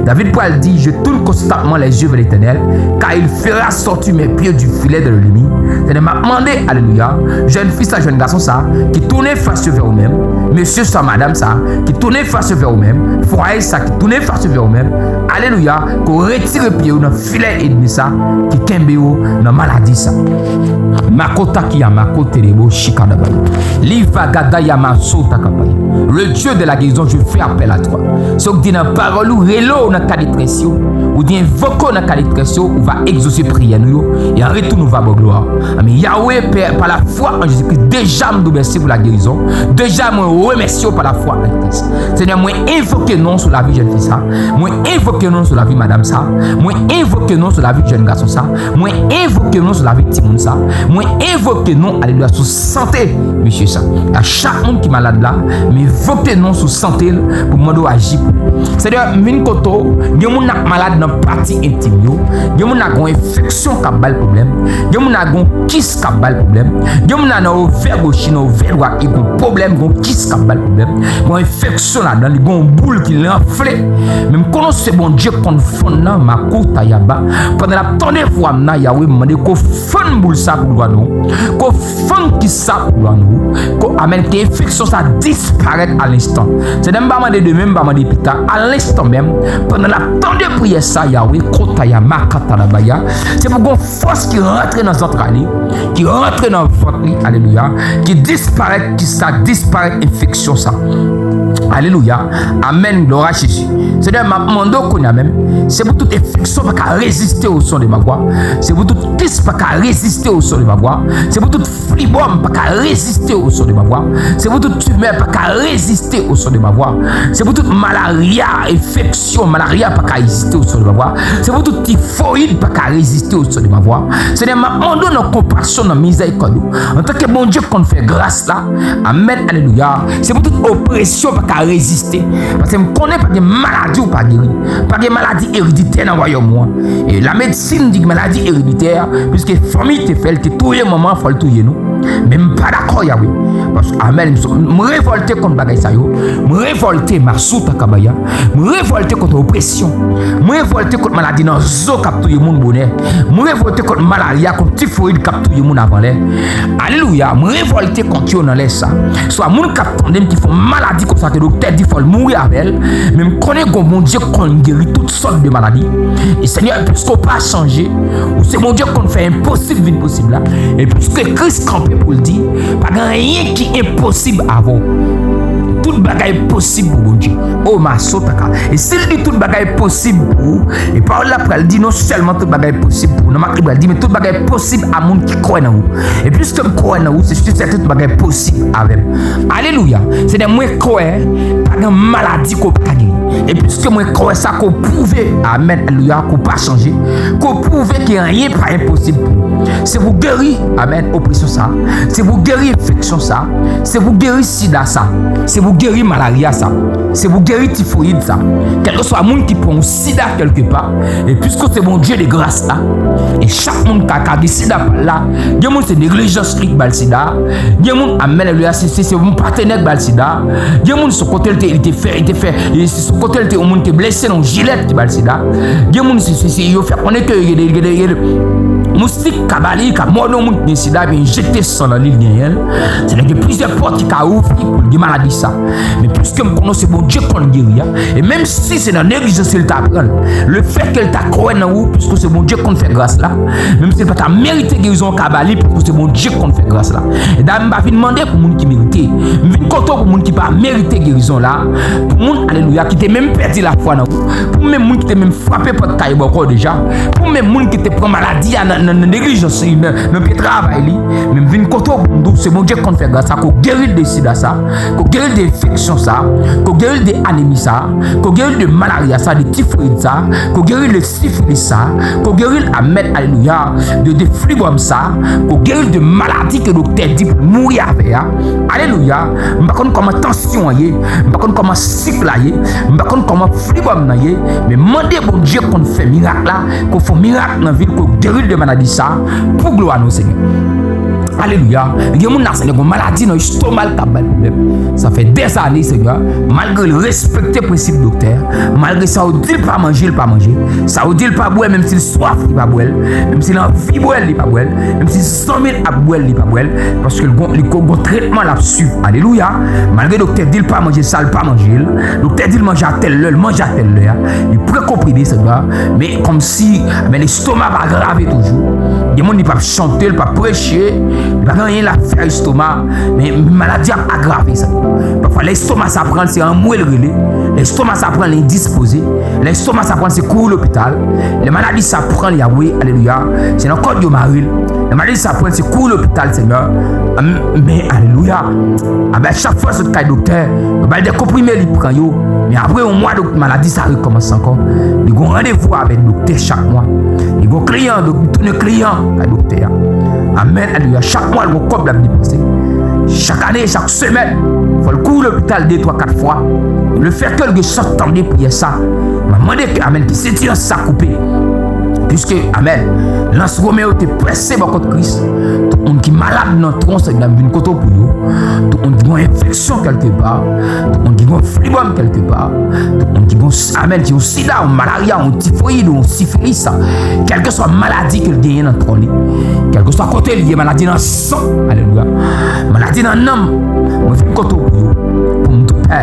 David pral di, je tourne constamment les yeux vers l'Éternel, car il fera sortir mes pieds du filet de l'ennemi. Senyè, m ap mande, alelouya, jèn fi sa, jèn gason sa, ki tounen fas yo vè ou menm, mesye sa, madanm sa, ki tounen fas yo vè ou menm, fwaye sa, ki tounen fas yo vè ou menm, alelouya, ke w retire pye yo nan filè ènmi sa, ki kenbe yo nan maladi sa. Makota ki a makote de bo chikadabay. Liva gada ya maso takabay. Le Dieu de la guérison, je fais appel à toi. Sa w di nan pawòl ou, rele w nan ka detrès yo, ou di envoke w nan ka detrès yo, ou va egzose priyè nou yo, e an retou nou va ba w glwa. Amen. Yawe, Pè, pa lafwa an Jezikri, deja m di w mèsi pou lagerizon. Deja mwen remèsye w pa lafwa an Kris. Senyè, mwen envoke non sou lavi jèn fi sa. Mwen envoke non sou lavi madanm sa. Mwen envoke non sou lavi jèn gason sa. Mwen envoke non sou lavi timoun sa. Mwen envoke non, alelouya, sou sante mesye sa. A chak moun ki malad la, m envoke non sou sante l pou mande w aji pou li. Senyè, m vin kote w, gen moun k ap malad nan pati entim yo. Gen moun k gon enfeksyon k ap ba l pwoblèm. Gen moun k gon kis k ap ba l pwoblèm. Gen moun la nan ovè goch li, nan ovè dwat li, gon pwoblèm, gon kis k ap ba l pwoblèm. Gon enfeksyon ladan li, gon boul ki l anfle. Men m konnen se Bondye k konn fann nan, makou tayaba. Pandan l ap tande vwa m nan, Yawe, m mande ke w fann boul sa pou glwa non w. Ke w fann kis sa pou glwa non w. Ke, amèn, ke enfeksyon sa disparèt a lenstan. Senyè, m pa mande demen, m pa mande pita, a lenstan menm, pandan l ap tande priyè sa, Yawe, kotaya, makatalabaya, se pou gon fòs ki rantre nan zantray li, ki rantre nan vant li, alelouya, ki disparèt, ki sa disparèt enfeksyon sa. Alelouya. Amèn. Glwa a Jezi. Senyè, m ap mande w kounye a menm, se pou tout enfeksyon pa ka reziste au son de ma voix. Se pou tout kis pa ka reziste au son de ma voix. Se pou tout flibòm pa ka reziste au son de ma voix. Se pou tout timè pa ka reziste au son de ma voix. Se pou tout malarya, enfeksyon, malarya pa ka reziste au son de ma voix. Se pou tout tifoyid pa ka reziste au son de ma voix. Senyè, m ap mande w nan konpasyon, nan mizèrikòd ou, antanke Bondye k konn fè gras la, amèn, alelouya, se pou tout opresyon pa ka reziste. Paske m konnen pa gen maladi ou pa geri. Pa gen maladi eriditè nan wayòm ou an. E lamedsin di maladi eriditè, piske fanmi te fè l, te touye manman, fò l touye nou. Men m pa dakò, Yawe. Paske, amèn, m, m revòlte kont bagay sa yo. M revòlte, masouta kabaya. M revòlte kont opresyon. M revòlte kont maladi nan zo k ap touye moun bonè. M revòlte kont malarya, kont tifoyid k ap touye moun avan lè. Alelouya, m revòlte kont yo nan lè sa. Swa moun k ap tande m ki fè yon maladi konsa ke doktè di fò l mouri avè l, men m konnen gon Bondye k konn geri tout sòt de maladi. E Senyè, piske w pa chanje, ou se Bondye k konn fè enposib vin posib la. E piske Kris kanpe pou l di, pa gen anyen ki enposib avè w. Tout bagay posib pou Bondye. O masotaka. E si l di tout bagay posib pou ou, e pawòl la pral di non sèlman tout bagay posib pou ou, nan mak li pral di, men tout bagay posib a moun ki kwè nan ou. E piske m kwè nan ou, se si sèten tout bagay posib avè m. Alelouya. Senyè, mwen kwè, pa gen maladi ke w pa ka geri. E piske mwen kwè sa ke w pwouve, amèn, alelouya, ke w pa chanje, ke w pwouve ke anyen pa enposib pou ou. Se pou geri, amèn, opresyon sa. Se pou geri enfeksyon sa. Se pou geri sida sa. Se pou geri malarya sa. Se pou geri tifoyid sa. Kèlkeswa moun ki pran yon sida kèlkepa, e piske se Bondye de gras la, e chak moun ka, ka gen sida pa l la, gen moun se neglijans li ki ba l sida, gen moun, amèn, alelouya, se, se, se yon patenè ki ba l sida, gen moun se kote l te, li te fè, li te fè, e se kote l te, yon moun te blese nan yon jilèt ki ba l sida, gen moun se, se, se, yo fè konnen ke gen de, gen de, gen de moustik ka ba li, ka mòde yon moun ki gen sida, epi jete san nan li, li genyen l. Se gen plizyè pòt ki ka ouvri pou l gen maladi sa. Men piske m konnen se Bondye k konn geri a, e menm si se nan neglijans li ta pran l, lefètke l ta kwè nan ou, piske se Bondye k konn fè gras la, menm si l pa ta merite gerizon an ka ba li, piske se Bondye k konn fè gras la. E dayè m pa vin mande pou moun ki merite, m vin kote w pou moun ki pa merite gerizon la, pou moun, alelouya, ki te menm pèdi lafwa nan ou, pou menm moun ki te menm frape pòt kay bòkò deja, pou menm moun ki te pran maladi a nan, nan, nan neglijans li, nan, nan pye travay li, men m vin kote w pou m di w se Bondye k konn fè gras sa, ke w geri l de sida sa, ke w geri l de enfeksyon sa, ke w geri l de anemi sa, ke w geri l de malarya sa, de tifoyid sa, ke w geri l de sifilis sa, ke w geri l, amèn, alelouya, de, de flibòm sa, ke w geri l de maladi ke doktè di pou l mouri avè a. Alelouya. M pa konn kòman tansyon an ye, m pa konn kòman sik la ye, m pa konn kòman flibòm nan ye, men mande Bondye konn fè mirak la, ke w fè mirak nan vi l, ke w geri l de maladi sa, pou glwa nou, Senyè. Alelouya. Gen moun la, se gon maladi nan estoma l k ap ba l pwoblèm. Sa fè dèzane, Senyè, malgre l respekte prensip doktè, malgre sa yo di l pa manje, l pa manje, sa yo di l pa bwè, menm si l swaf, li pa bwè l, menm si l anvi bwè l, li pa bwè l, menm si zanmi l ap bwè l, li pa bwè l, paske l gon, li ko-, gon tretman l ap swiv. Alelouya. Malgre doktè di l pa manje sa, l pa manje l. Doktè di l manje a tèl lè, l manje a tèl lè a. Li pran konprime, Senyè. Men kòmsi, men lestoma ap agrave toujou. Gen moun li p ap chante, li p ap preche, li pa gen anyen l ap fè a estoma, men maladi ap agrave, Senyè. Pafwa lè estoma sa pran l, se anmwe l rele. Lè estoma sa pran l, li endispoze. Lè estoma sa pran l, se kouri lopital. Lè maladi sa pran l, Yawe, alelouya, se nan kòd yo mare l. Lè maladi sa pran l, se kouri lopital, Senyè. Am-, men, alelouya. Anben, chak fwa l sot kay doktè, yo ba l de konprime, li pran yo. Men apre yon mwa, dok-, maladi sa rekòmanse ankò. Li gon randevou avèk doktè chak mwa. Li gon kliyan, dok-, li tounen kliyan kay doktè a. Amèn, alelouya. Chak mwa, l gon kòb l ap depanse. Chak ane, chak semèn, fò l kouri lopital de, twa, kat fwa. Lefètke l gen chans tande priyè sa, m ap mande ke, amèn, ke senti an sa koupe. Piske, amèn, lans Women yo te prese bò kot Kris. Tout moun ki malad nan twon, Senyè, vin kote w pou yo. Tout moun ki gen enfeksyon kèlkepa, tout moun ki gen fibròm kèlkepa, tout moun ki gen, amèn, ki gen sida, yon malarya, yon tifoyid, yon sifilis, kèlkeswa maladi ke l genyen nan twon li, kèlkeswa kote l ye, maladi nan san, alelouya, maladi nan nanm, mwen vin kote w pou yo, pou m tou pè,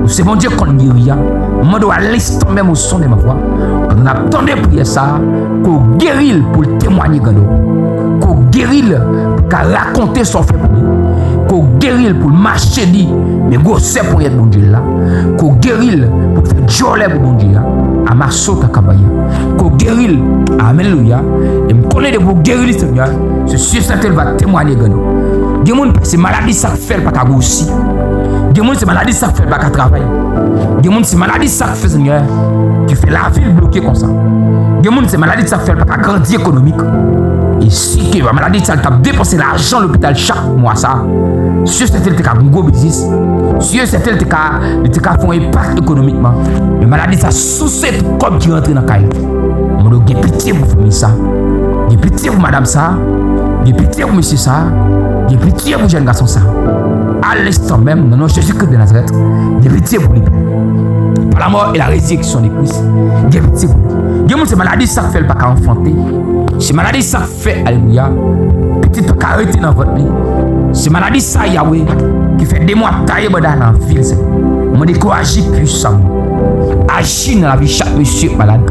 ou se Bondye k konn geri a. Mwen mande w à l'instant même au son de ma voix, pandan n ap tande priyè sa a, ke w geri l pou l temwanye grandè w, ke w geri l pou l ka rakonte sa w fè pou li, ke w geri l pou l mache di men gwosè ponyèt Bondye la, ke w geri l pou l fè djòlè pou Bondye a, amaso takabaya, ke w geri l, alelouya, e m konnen depi w geri li, Senyè, se si e sèten l va temwanye grandè w. Gen moun se maladi sa k fè l pa ka gwosi. Gen moun se maladi sa k fè l pa ka travay. Gen moun se maladi sa k fè, Senyè, ki fè lavi l bloke konsa. Gen moun se maladi sa k fè l pa ka grandi ekonomik. E si ke maladi sa l t ap depanse lajan lopital chak mwa sa, si e sèten l te ka gen gwo biznis, si e sèten l te ka, li te ka fè yon enpak ekonomikman. Men maladi sa souse tout kòb ki rantre nan kay la. Mwen gen pitye pou fanmi sa. Gen pitye pou madanm sa. Gen pitye pou mesye sa. Gen pitye pou jèn gason sa. À l'instant même, nan non Jezi Kris de Nazareth, gen pitye pou li, Pè. Par la mort et la résurrection de Christ, gen pitye pou li. Gen moun se maladi sa k fè l pa ka anfante. Se maladi sa k fè, alelouya, pitit pa ka rete nan vant li. Se maladi sa, Yawe, ki fè demon ap taye banda nan vil, Senyè. Mwen mande ke w aji pwisaman. Aji nan lavi chak mesye malad.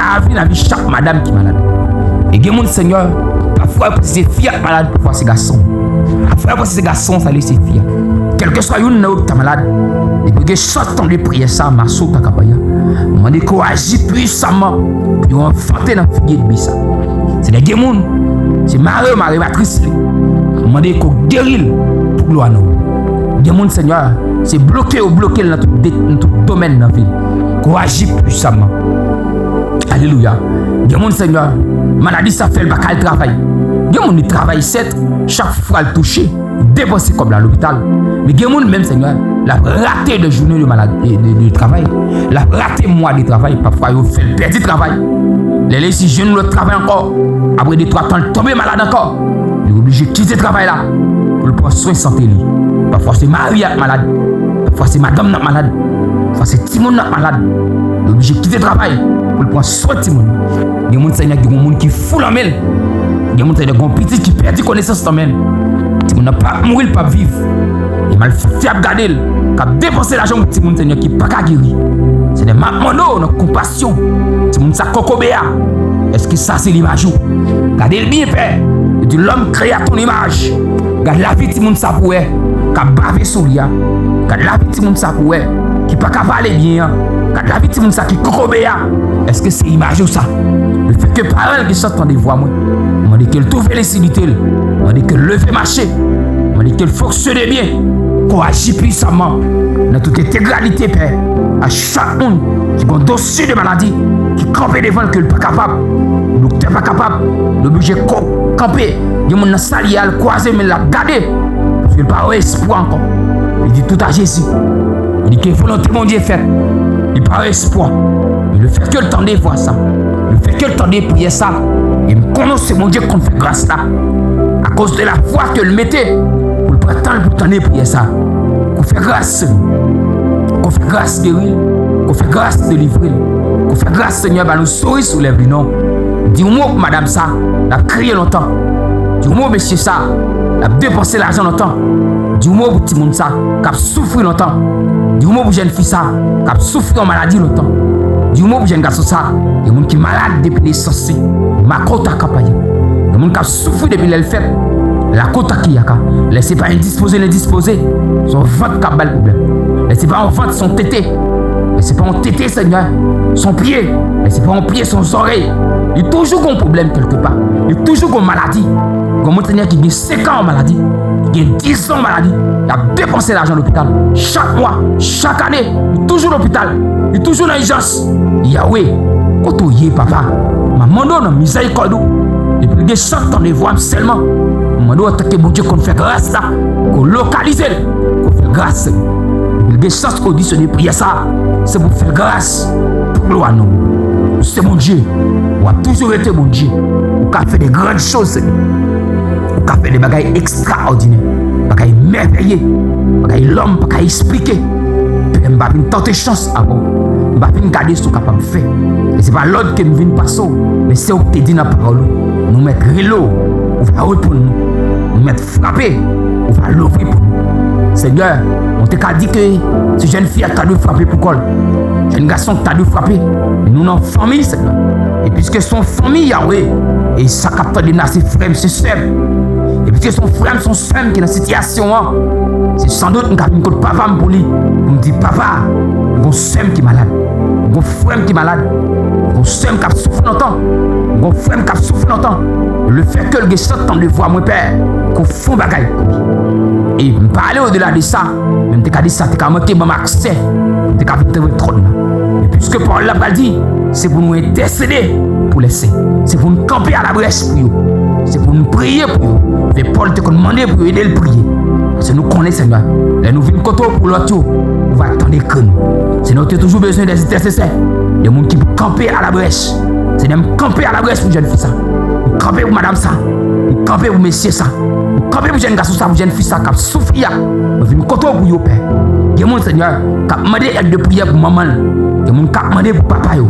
Aji nan lavi chak madanm ki malad. E gen moun, Senyè, pafwa yo panse se fi ak malad, pafwa se gason. Pafwa yo panse se gason, sa li se fi a. Kèlkeswa youn nan yo ki ta malad, depi gen chans tande priyè sa, maso takabaya, mande ke w aji pwisaman pou yo anfante nan figi ènmi sa. Senyè, gen moun, se mare yo mare matris li. Mande ke w geri l pou glwa non w. Gen moun, Senyè, se bloke yo bloke l nan tout, de- nan tout domèn nan vi l. Ke w aji pwisaman. Alelouya. Gen moun, Senyè, maladi sa fè l pa ka al travay. Gen moun li travay sèt, chak fwa l touche, depanse kòb la lopital. Men gen moun menm, Senyè, l ap rate de jounen de malad, de, de, de travay. L ap rate mwa de travay. Pafwa yo fè l pèdi travay. Lè l resi jwenn lòt travay ankò, apre de twa tan l tonbe malad ankò. Li oblije kite travay la pou l pran swen sante li. Pafwa se mari a k malad. Pafwa se madanm nan k malad. Pafwa se timoun nan k malad. Li oblije kite travay pou l pran swen timoun. Gen moun, Senyè, gen yon moun ki fou nan men l. Gen moun, Senyè, gen yon pitit ki pèdi konesans nan men l. Timoun nan p ap mouri, l p ap viv. E malfektè ap gade l, k ap depanse lajan pou timoun, Senyè, ki pa ka geri. Senyè, m ap mande w nan konpasyon, timoun sa kokobe a, èske sa se limaj ou? Gade l byen, Pè. Yo di, l'homme créé à ton image. Gad lavi timoun sa pou wè, k ap bave sou li a. Gad lavi timoun sa pou wè, ki pa ka pale byen an. Gad lavi timoun sa ki kokobe a. Èske se imaj ou sa? Le fèt ke paran l gen chans tande vwa mwen, mande ke l twouve lisiblite l, mande ke l leve mache, mande ke l fonksyone byen, ke w aji pwisaman nan tout entegralite, Pè. A chak moun ki gen yon dosye de maladi, ki kanpe devan l ke l pa kapab, doktè pa kapab, l oblije ko- kanpe. Gen moun nan sa li al kwaze men l ap gade, paske l pa wè espwa ankò. Li di tout a Jezi. Li di ke volonte Bondye fèt. Li pa wè espwa. Men le fèt ke l tande vwa sa, le fèt ke l tande priyè sa, e m konnen se Bondye k konn fè gras la. Akoz de la fwa ke l mete pou l pran tan l pou tande priyè sa, ke w fè gras, Senyè. Ke w fè gras geri l. Ke w fè gras delivre l. Ke w fè gras, Senyè, ba nou souri sou lèv li non. Di yon mo pou madanm sa, l ap kriye lontan. Di yon mo mesye sa, l ap depanse lajan lontan. Di yon mo pou timoun sa, k ap soufri lontan. Di yon mo pou jèn fi sa, k ap soufri yon maladi lontan. Di yon mo pou jèn gason sa, gen moun ki malad depi nesans li. Makota kapaya. Gen moun k ap soufri depi lè l fèt. Lakota kiyaka. Lè se pa endispoze, l endispoze. Se yon vant k ap ba l pwoblèm. Lè se pa yon vant, se yon tete. Lè se pa yon tete, Senyè, se yon pye. Lè se pa yon pye, se yon zòrèy. Li toujou gen yon pwoblèm kèlkepa. Li toujou gen yon maladi. Gen moun, Senyè, ki gen senk an yon maladi, ki gen diz an yon maladi. L ap depanse lajan lopital. Chak mwa, chak ane, li toujou lopital. Li toujou nan ijans. Yawe, kote w ye, papa? M ap mande w nan mizèrikòd ou, depi l gen chans tande vwa m sèlman, m mande w antanke Bondye konn fè gras la, ke w lokalize l, ke w fè gras, Senyè. Depi l gen chans odisyone priyè sa, se pou w fè gras pou glwa non w. Ou se Bondye, w W ap toujou rete Bondye. Ou ka fè de grann choz, Senyè. Ou ka fè de bagay ekstraòdinè, bagay mèvèye, bagay lòm pa ka eksplike. Pè, m pa vin tante chans avè w. M pa vin gade sa w kapab fè. E se pa lòd ke m vin pase w, men se w ki te di nan pawòl ou, nou mèt rele w, ou va reponn nou. Nou mèt frape, ou va louvri pou nou. Senyè, nou te ka di ke se jèn fi a ta dwe frape pou kò l. Jèn gason ta dwe frape. Men nou nan fanmi, Senyè. E piske se yon fanmi, Yahweh, e sa k ap tande m la, se frè m, se sè m. E piske se yon frè m, se yon sè m ki nan sitiyasyon an, se sandout m ka vin kot papa m pou li, pou m di, papa, m gon sè m ki malad, m gon frè m ki malad, m gon sè m k ap soufri lontan, m gon frè m k ap soufri lontan. Le fè ke l gen sant tande vwa mwen, Pè, ke w fè yon bagay pou li. E m pa ale odela de sa, men m te ka di sa te ka manke ban m aksè pou m te ka vin twouve twòn nan. Men piske pawòl la pral di, se pou nou entèsede pou lè sen. Se pou nou kanpe alabrèch pou yo. Se pou nou priye pou yo. Men Pòl te konn mande pou yo ede l priye. Paske nou konnen, Senyè, lè nou vin kote w pou lòt yo, ou va tande kri nou. Senyè, ou te toujou bezwen de entèsesè, de moun ki pou kanpe alabrèch. Senyè, m kanpe alabrèch pou jèn fi sa. M kanpe pou madanm sa. M kanpe pou mesye sa. M kanpe pou jèn gason sa, pou jèn fi sa k ap soufri a. Mwen vin kote w pou yo, Pè. Gen moun, Senyè, k ap mande èd de priyè pou manman l. Gen moun k ap mande pou papa yo.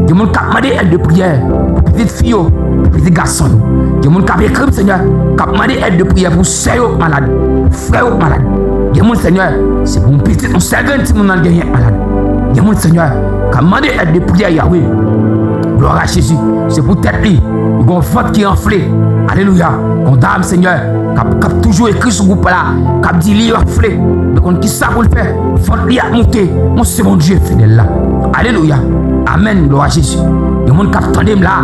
Gen moun k ap mande èd de priyè pou pitit fi yo, pou pitit gason yo. Gen moun k ap ekri m, Senyè, k ap mande èd de priyè pou sè yo k malad, pou frè yo k malad. Gen moun, Senyè, se pou yon pitit, yon sèl grenn timoun nan l genyen k malad. Gen moun, Senyè, k ap mande èd de priyè, Yahweh. Glwa a Jezi. Se pou tèt li, li gon vant ki anfle. Alelouya. Gon dam, Senyè, k ap, k ap toujou ekri sou gwoup la, k ap di li anfle. Li konn ki sa pou l fè. Vant li ap monte. Mon se Bondye fidèl la. Alelouya. Amèn. Glwa a Jezi. Gen moun k ap tande m la,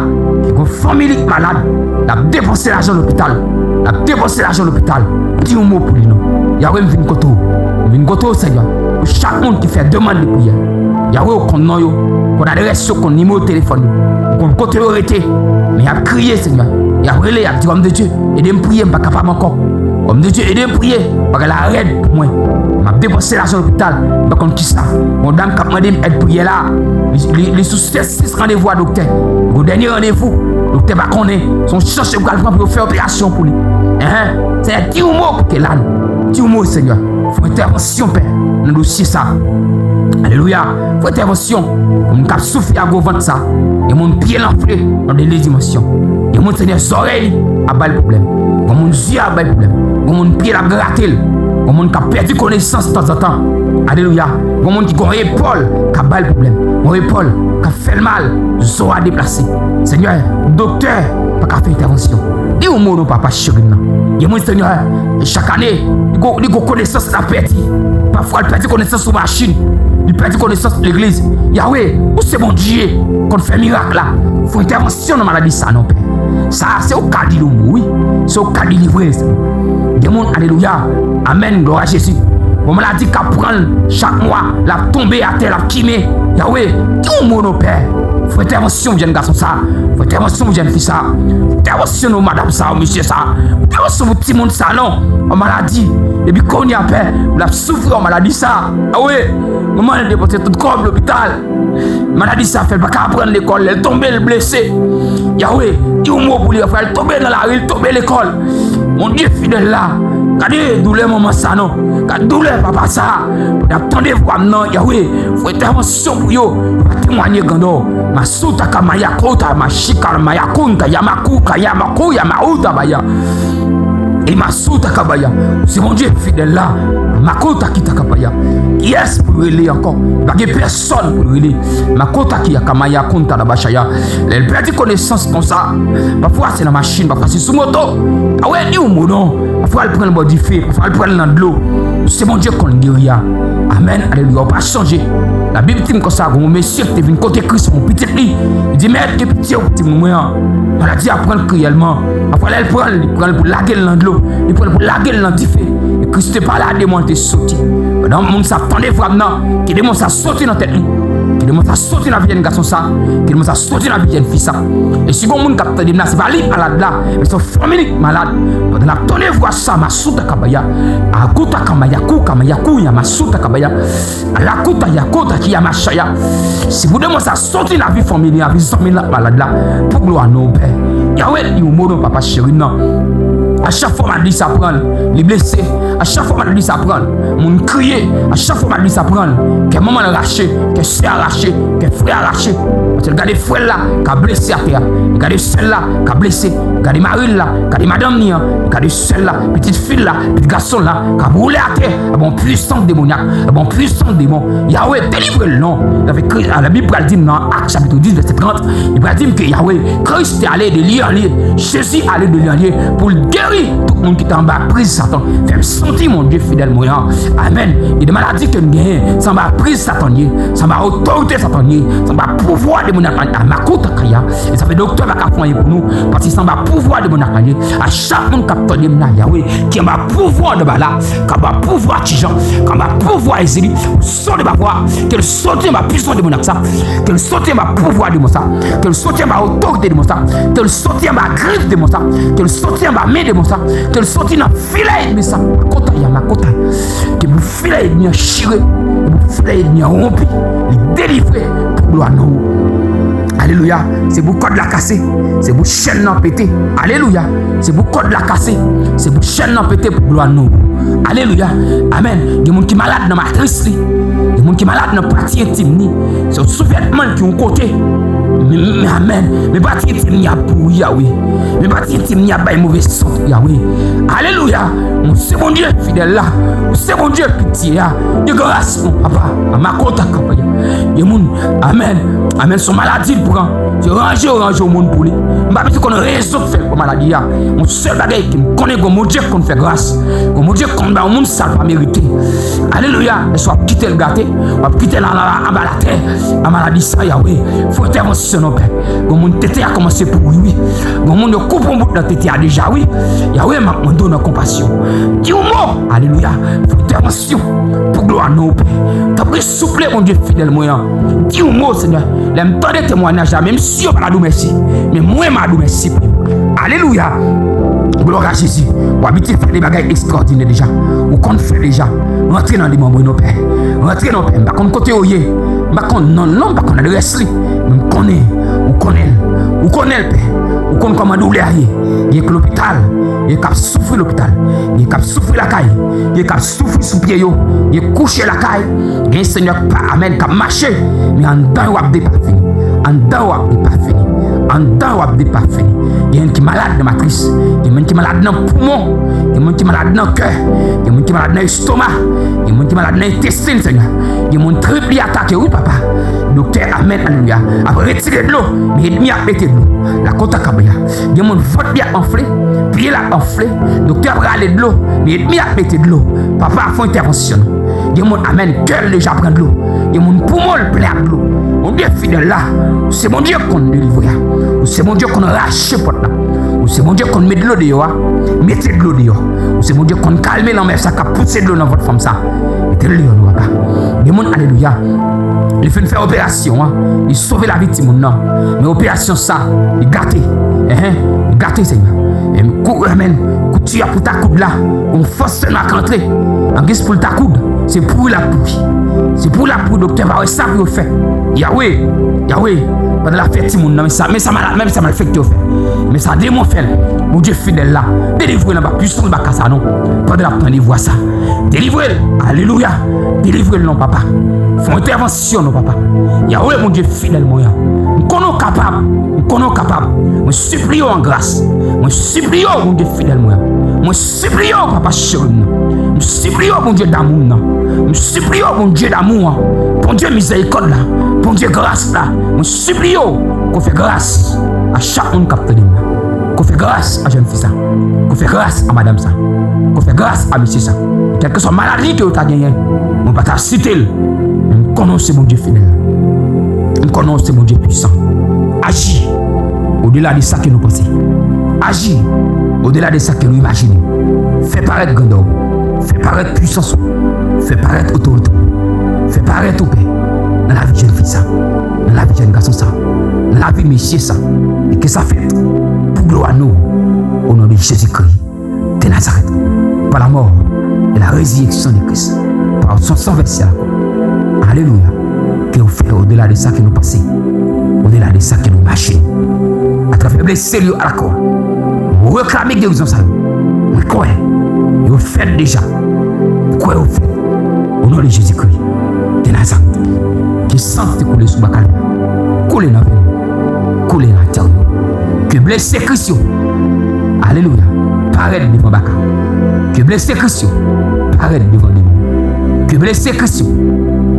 ki gon fanmi li k malad, l ap depanse lajan lopital. L ap depanse lajan lopital. Di yon mo pou li non. Yahweh, m vin kote w. M vin kote w, Senyè. Pou chak moun ki fè demann de priyè. Yahweh, ou konn non yo, konn adrès yo, konn nimewo telefòn yo. Ou konn kote yo rete. Men y ap kriye, Senyè. Y ap rele, y ap di, Òm de Dye, ede m priye, m pa kapab ankò. Òm de Dye, ede m priye, bagay la rèd pou mwen. M ap depanse lajan lopital, m pa konn kisa. Gon dam k ap mande m èd priyè la, li, li, li sou sis randevou a doktè. Gon dènye randevou, doktè pa konnen, se yon chans yo pral pran pou yo fè operasyon pou li. Enhen, Senyè, di yon mo pou ke la nou. Di yon mo, Senyè. Fè entèvansyon, Pè, nan dosye sa. Alelouya. Fè entèvansyon pou moun k ap soufri a gwo vant sa. Gen moun pye l anfle nan de dimansyon. Gen moun, Senyè, zòrèy li ap ba l pwoblèm. Gen moun zye ap ba l pwoblèm. Gen moun pye l ap grate l. Gen moun k ap pèdi konesans tanzantan. Alelouya. Gen moun ki gen yon epòl k ap ba l pwoblèm. Yon epòl k ap fè l mal. Zo a deplase. Senyè, doktè pa ka fè entèvansyon. Di yon mo non, papa cheri m nan. Gen moun, Senyè, chak ane, li gon, li gon konesans l ap pèdi. Pafwa, l pèdi konesans sou machin. Li pèdi konesans legliz. Yahweh, ou se Bondye konn fè mirak la. Fè entèvansyon nan maladi sa non, Pè. Sa, se ou ka di yon mo, wi. Se ou ka delivre. Gen moun, alelouya. Amèn, glwa a Jezi. Gon maladi k ap pran l chak mwa, l ap tonbe atè, l ap kime. Yahweh, di yon mo non, Pè. Fè entèvansyon pou jèn gason sa. Fè entèvansyon pou jèn fi sa. Fè entèvansyon pou madanm sa, pou mesye sa. Fè entèvansyon pou timoun sa non. Yon maladi. Depi kounye a, Pè, l ap soufri yon maladi sa. Yahweh, manman l depanse tout kòb lopital. Maladi sa fè l pa ka aprann lekòl, lè l tonbe, l blese. Yahweh, di yon mo pou li, frè, l tonbe nan lari, l tonbe lekòl. Bondye fidèl la, gade doulè manman sa non, gade doulè papa sa, pou n ap tande vwa m nan, Yahweh, fè entèvansyon pou yo, yo pa temwanye grandè w. Masuta ka mayakota, mashika mayakunta, yamakuka, yamaku, yamauta baya. E masuta kabaya, se Bondye fidèl la, makota kita kabaya. Kiyès pou rele ankò? Pa gen pèsòn pou rele. Makota ki akamaya konta la bachaya. Lè l pèdi konesans konsa, pafwa se nan machin, pafwa se sou moto. Yahweh, di yon mo non. Pafwa l pran l bò dife, pafwa l pran l nan dlo. Se Bondye konn geri a. Amèn, alelouya, ou pa chanje. Labib di m konsa, gon mesye ki te vin kote Kris pou pitit li. Li di, Mèt, gen pitye pou timoun mwen an. Maladi a pran l kriyèlman. Pafwa lè l pran l, li pran l pou lage l nan dlo. Li pran l pou lage l nan dife. E Kris te pale a demon an, te soti. Pandan moun sa ap tande vwa m nan, ke demon sa soti nan tèt li. Demon sa soti nan vi jèn gason sa. Ke demon sa soti nan vi jèn fi sa. E si gon moun k ap tande m la, se pa li malad la, men se yon fanmi li ki malad. Pandan n ap tande vwa sa, Masuta Kabaya, Akuta Kamaya, Ku Kamaya, Kuya, Masuta Kabaya, Alakuta, Yakuta, Kiya, Machaya. Si pou demon sa soti nan vi fanmi li, nan vi zanmi l malad la, pou glwa non, Pè. Yahweh, yon mo non, papa cheri, non. A chak fwa maladi sa pran l, li blese. A chak fwa maladi sa pran l, moun kriye. A chak fwa maladi sa pran l, kè manman l rache, kè sè a rache, kè frè a rache. Paske l gade frè l la ka blese atè a, li gade sè l la ka blese, li gade mari l la, li gade madanm li an, li gade sè l la, pitit fi l la, pitit gason l la ka woule atè. Bon pwisans demonyak, bon pwisans demon. Yahweh, delivre l non. Labib pral di m nan Ak chapit dis vèsè trant, li pral di m ke Yahweh, Kris te ale de lye an lye. Jezi ale de lye an lye pou l geri tout moun ki te anba priz Satan. Fè m santi Bondye fidèl mwen an. Amèn. Gen de maladi ke n genyen, se anba priz Satan ye, se anba otorite Satan ye, se anba pouvwa demonyak la, Makuta Kaya. E sa fè doktè pa ka fè anyen pou nou, paske se anba pouvwa demonyak la ye. A chak moun k ap tande m la, Yahweh, ki anba pouvwa anba la, k anba pouvwa Tijan, k anba pouvwa Ezili, soti anba pouvwa, ke l soti anba pwisans demonyak sa, ke l soti anba pouvwa demon sa, ke l soti anba otorite demon sa, ke l soti anba grif demon sa, ke l soti anba men demon sa, ke l soti nan filè ènmi sa, Makuta Yama Makuta. Ke bout filè ènmi an chire, ke bout filè ènmi an wonpi, li delivre pou glwa non. Alelouya. Se pou kòd la kase, se pou chèn nan pete. Alelouya. Se pou kòd la kase, se pou chèn nan pete pou glwa non. Alelouya. Amèn. Gen moun ki malad nan matris li. Gen moun ki malad nan pati entim li. Se yon souvètman ki yon kote. Men, men, amèn. Men pati entim li ap pouri, Yahweh. Men pati entim li ap bay move sant, Yahweh. Alelouya. Ou se Bondye fidèl la. Ou se Bondye pitye a. De gras, mon papa. Makuta Kabaya. Gen moun, amèn. Amèn. Se yon maladi l pran. Se ranje yo ranje yon moun pou li. M pa bezwen konn rezon k fè l pran maladi a. Yon sèl bagay ke m konnen, gon Bondye k konn fè gras. Gon Bondye k konn ba yon moun sa l pa merite. Alelouya. Èske w ap kite l gate? W ap kite l anba, anba latè? A maladi sa, Yahweh. Fè entèvansyon non, Pè. Gon moun tete a kòmanse pouri, wi. Gon moun yo koupe yon bout nan tete a deja, wi. Yahweh, m ap mande w nan konpasyon. Di yon mo. Alelouya. Fè entèvansyon. Pou glwa non, Pè. Tanpri, souple, Bondye fidèl mwen an. Di yon mo, Senyè. Lè m tande temwayaj la, menm si yo pa ta di w mèsi, men mwen, m a di w mèsi pou yo. Alelouya. Glwa a Jezi. Ou abitye fè de bagay ekstraòdinè deja. Ou konn fè deja. Rantre nan li, manbre non, Pè. Rantre non, Pè. M pa konn kote yo ye. M pa konn non l non, m pa konn adrès li. Men m konnen. Ou konnen l. Ou konnen l, Pè. Ou konn kòman doulè a ye. Gen k lopital. Gen k ap soufri lopital. Gen k ap soufri lakay. Gen k ap soufri sou pye yo. Gen kouche lakay. Gen, Senyè, k pa, amèn, k ap mache. Men anndan yo ap depafini. Anndan yo ap depafini. Anndan yo ap depafini. Gen moun ki malad nan matris. Gen moun ki malad nan poumon. Gen moun ki malad nan kè. Gen moun ki malad nan estoma. Gen moun ki malad nan entesten, Senyè. Gen moun trip li atake, wi, papa. Doktè, amèn, alelouya, ap retire dlo. Men ènmi ap mete dlo. Lakota kabaya. Gen moun vant li ap anfle. Pye l ap anfle. Doktè ap rale dlo. Men ènmi ap mete dlo. Papa, fè entèvansyon. Gen moun, amèn, kè l deja pran dlo. Gen moun poumon l plen ak dlo. Bondye fidèl la, ou se Bondye k konn delivre a. Ou se Bondye k konn rache pòt la. Ou se Bondye k konn met dlo deyò a. Mete dlo deyò. Ou se Bondye k konn kalme lanmè sa k ap pouse dlo nan vant fanm sa. Mete dlo deyò non, papa. Gen moun, alelouya, li fin fè operasyon an, li sove lavi timoun nan. Men operasyon sa, li gate. Enhen, li gate, Senyè. E kou, amèn. Kouti a pou ta koud la. Yon fòs sèlman k antre. An giz pou l ta koud. Se pouri l ap pouri. Se pouri l ap pouri, doktè pa wè sa pou yo fè. Yahweh, Yahweh, pandan l ap fè timoun nan, men sa, men sa mal, men sa malfektè yo fè. Men sa demon fè l. Bondye fidèl la. Delivre l anba pwisans baka sa non. Pandan l ap tande vwa sa. Delivre l. Alelouya. Delivre l non, papa. Fè yon entèvansyon non, papa. Yahweh, Bondye fidèl mwen an. M konnen w kapab. M konnen w kapab. Mwen sipliye w an gras. Mwen sipliye w, Bondye fidèl mwen an. Mwen sipliye w, papa cheri m nan. M sipliye w, Bondye damou m nan. M sipliye w, Bondye damou an. Bondye mizèrikòd la. Bondye gras la. Mwen sipliye w, ke w fè gras a chak moun k ap tande m la. Ke w fè gras a jèn fi sa. Ke w fè gras a madanm sa. Ke w fè gras a mesye sa. Kèlkeswa maladi ke yo ta genyen, mwen pa ta site l. Men m konnen w se Bondye fidèl. M konnen w se Bondye pwisan. Aji odela de sa ke nou panse. Aji odela de sa ke nou imajine. Fè parèt grandè w. Fè parèt pwisans ou. Fè parèt otorite w. Fè parèt ou, Pè, nan lavi jèn fi sa. jèn gason sa, nan lavi mesye sa, e ke sa fèt pou glwa nou, o non de Jezikri de Nazarèt, par la mort et la résurrection de Christ, par son sang versé à la croix. Alelouya. Ke ou fè odela de sa ke nou panse, odela de sa ke nou imajine. Atravè blese li yo a la kwa, reklame gerizon sa yo. Mwen kwè yo fèt deja. Mwen kwè yo fèt. O non de Jezikri de Nazarèt, ke san ki te koule sou bwa Kalvari koule nan venn, koule nan atèryo. Ke blese Kris yo, alelouya, parèt devan baka. Ke blese Kris yo parèt devan demon. Ke blese Kris yo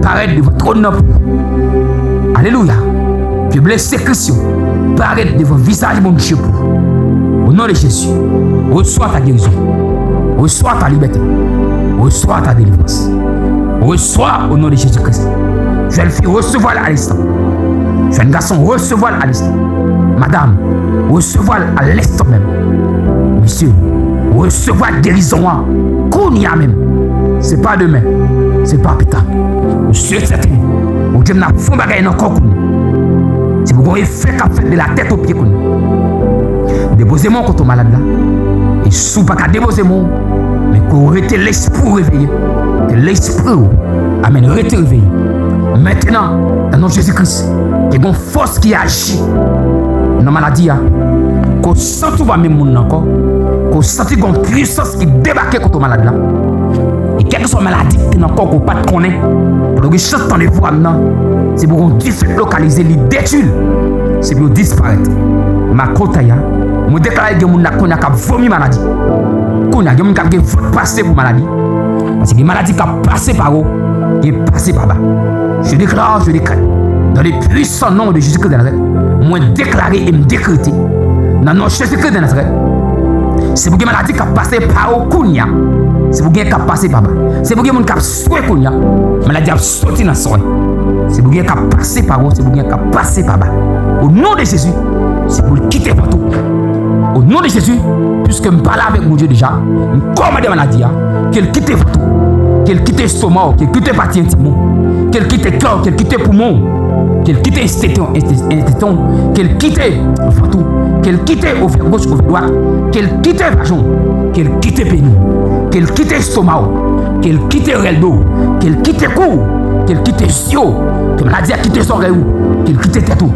parèt devan twòn nan pou ou. Alelouya. Ke blese Kris yo parèt devan vizaj Bondye pou ou. O non de Jezi, resevwa ta gerizon. Resevwa ta libète. Resevwa ta delivrans. Resevwa o non de Jezi Kris. Jèn fi, resevwa l a linstan. Jèn gason, resevwa l a linstan. Madanm, resevwa l a linstan menm. Mesye, resevwa gerizon an kounye a menm. Se pa demen, se pa pita. Mesye, sèten, Bondye m nan fon bagay nan kò kounye. Se pou gon efè k ap fèt de la tèt o pye kounye. Depoze men w kote w malad la. E si w pa ka depoze men w, men ke w rete lespri w reveye. Ke lespri w, amèn, rete reveye. Mentenan, nan non Jezi Kris, ke gon fòs ki aji nan maladi a. Ke w santi w pa menm moun nan ankò. Ke w santi gon pwisans ki debake kote w malad la. E kèlkeswa maladi ki te nan kò w ke w pa t konnen, lè w gen chans tande vwa m nan, se pou gon dife lokalize li, detwi l. Se pou yo disparèt. Makotaya, mwen deklare gen moun la kounye a k ap vomi maladi. Kounye a, gen moun k ap gen vant pase pou maladi. Paske gen maladi k ap pase pa wo, gen pase pa ba. Je déclare, je décrète, dans le puissant nom de Jésus-Christ de Nazareth, mwen deklare e m dekrete, nan non Jezikri de Nazarèt, se pou gen maladi k ap pase pa wo kounye a. Se pou gen k ap pase pa ba. Se pou gen moun k ap swe kounye a. Maladi ap soti nan swe. Se pou gen k ap pase pa wo, se pou gen k ap pase pa ba. O non de Jezi, se pou l kite vant ou. O non de Jezi, piske m pale avèk Bondye deja, m kòmande maladi a, ke l kite vant ou, ke l kite estoma w, ke l kite pati entim ou, ke l kite kè w, ke l kite poumon w, ke l kite entesten, entesten w, ke l kite vant ou, ke l kite ovè goch, ovè dwat, ke l kite vajan w, ke l kite peni w, ke l kite estoma w, ke l kite rèl do w, ke l kite kou w, ke l kite zye w, ke maladi a kite zòrèy ou, ke l kite tèt ou,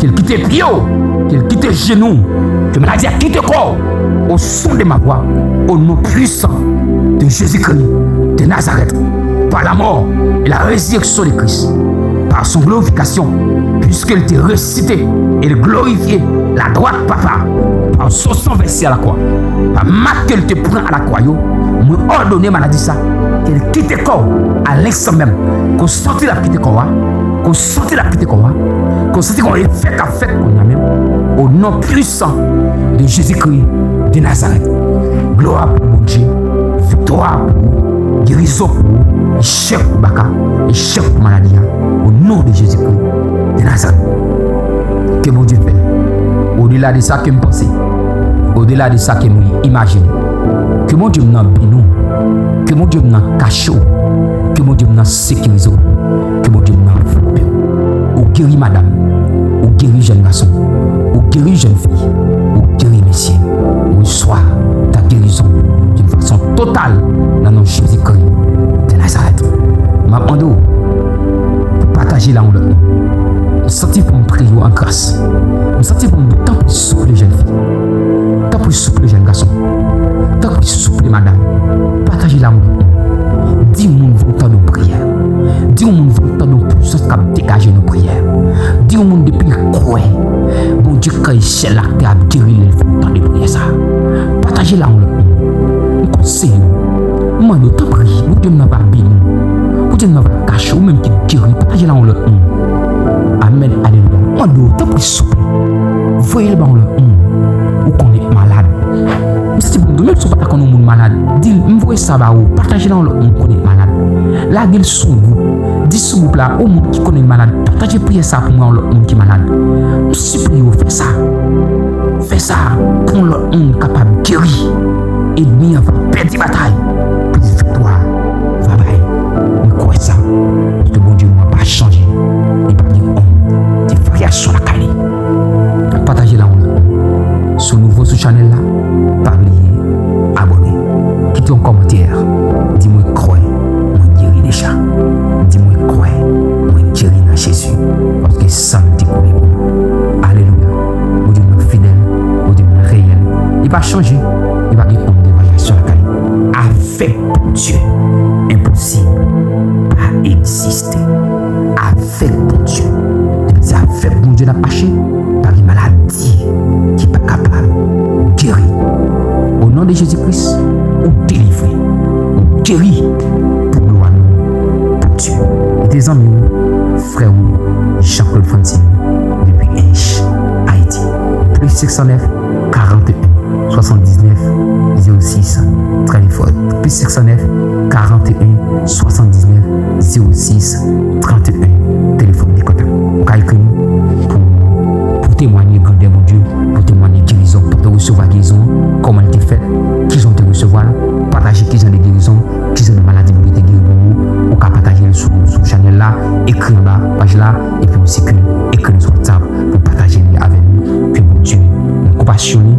ke l kite pye w, ke l kite jenou w, ke maladi a kite kò w, au son de ma voix, au nom puissant de Jésus-Christ de Nazareth, par la mort et la résurrection de Christ, par son glorification, puisqu'il était ressuscité et glorifié la droite papa, par son sang versé à la croix, pa mak ke l te pran a lakwa yo, mwen òdone maladi sa, ke l kite kò w a lenstan menm. Ke w santi l ap kite kò w a, ke w santi l ap kite kò w a, ke w santi gon efè k ap fèt kounye a menm. O non pwisan de Jezikri de Nazarèt. Glwa pou Bondye, viktwa pou ou, gerizon pou ou, echèk pou baka, echèk pou maladi a. O non de Jezikri de Nazarèt. Ke Bondye fè, odela de sa ke m panse, odela de sa ke m imajine, ke Bondye m nan beni w, ke Bondye m nan kache w, ke Bondye m nan sekirize w, ke Bondye m nan anvlope w. Ou geri madanm, ou geri jèn gason, ou geri jèn fi, ou geri mesye. Resevwa ta gerizon d'une façon totale nan non Jezikri de Nazarèt. M ap mande w pou pataje l a yon lòt moun. M santi pou m priye w an gras. M santi pou m di w tanpri souple jèn fi. Tanpri souple jèn gason. Tanpri souple madanm. Pataje l a yon lòt moun. Di yon moun vin tande yon priyè. Di yon moun vin tande yon pwisans k ap degaje nan priyè. Di yon moun depi l kwè Bondye kreye syèl la ak tè ap geri l, l vin tande priyè sa. Pataje l a yon lòt moun. M konseye w. M mande w, tanpri, Bondye m nan va beni w. Bondye m nan va kache w, ou menm ki geri, pataje l a yon lòt moun. Amèn, alelouya. M mande w, tanpri, souple, voye l ba yon lòt moun ou konnen k malad. M santi pou m di w, menm si w pa ta konn yon moun malad, di l, m voye sa ba ou, pataje l a yon lòt moun ou konnen k malad. Lage l sou yon gwoup. Di sou gwoup la, yon moun ki konnen l malad, pataje priyè sa pou mwen, yon lòt moun ki malad. M sipliye w, fè sa. Fè sa pou yon lòt moun kapab geri. Ènmi an va pèdi batay. Plis viktwa va bay. Mwen kwè sa. Paske Bondye nou an pa chanje. Li pa gen ombre de chanje, li pa gen onn de varyasyon lakay li. Avèk Bondye, enposib pa egziste. Avèk Bondye, depi se avèk Bondye n ap mache, pa gen maladi ki pa kapab geri. O non de Jezi Kris, ou delivre, ou geri pou glwa non Bondye. Mete zanmi w, frè w, Jean-Claude Francine, depi Ench, Ayiti. Plis senk san nèf, karant e en, swasanndiznèf, zewo sis, trant e en. Plis senk san nèf, karant e en, swasanndiznèf, zewo sis, trant e en. Telefòn de kontak. Ou ka ekri nou pou, pou temwanye grandè Bondye, pou temwanye gerizon, pou te resevwa gerizon, kòman li te fèt, kijan w te resevwa l, pataje kijan de gerizon, kijan de maladi Bondye te geri pou ou, ou ka pataje l sou, sou chanèl la, ekri anba paj la, epi osi ke ekri nou sou WhatsApp pou pataje li avè nou. Ke Bondye, nan konpasyon li,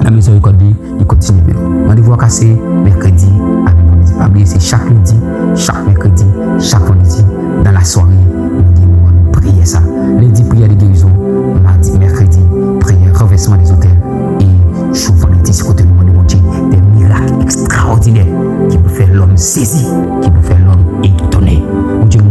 nan mizèrikòd li, li kontinye beni w. Randevou a kase mèkredi ak vandredi. Pa bliye, se chak lendi, chak mèkredi, chak vandredi, nan lasware, nou gen moman nou priyè sa. Lendi, priyè de gerizon. Madi, mèkredi, priyè ranvèsman de zotèl. E jou vandredi, se kote nou mande Bondye de mirak ekstraòdinè ki pou fè lòm sezi, ki pou fè lòm etone. Bondye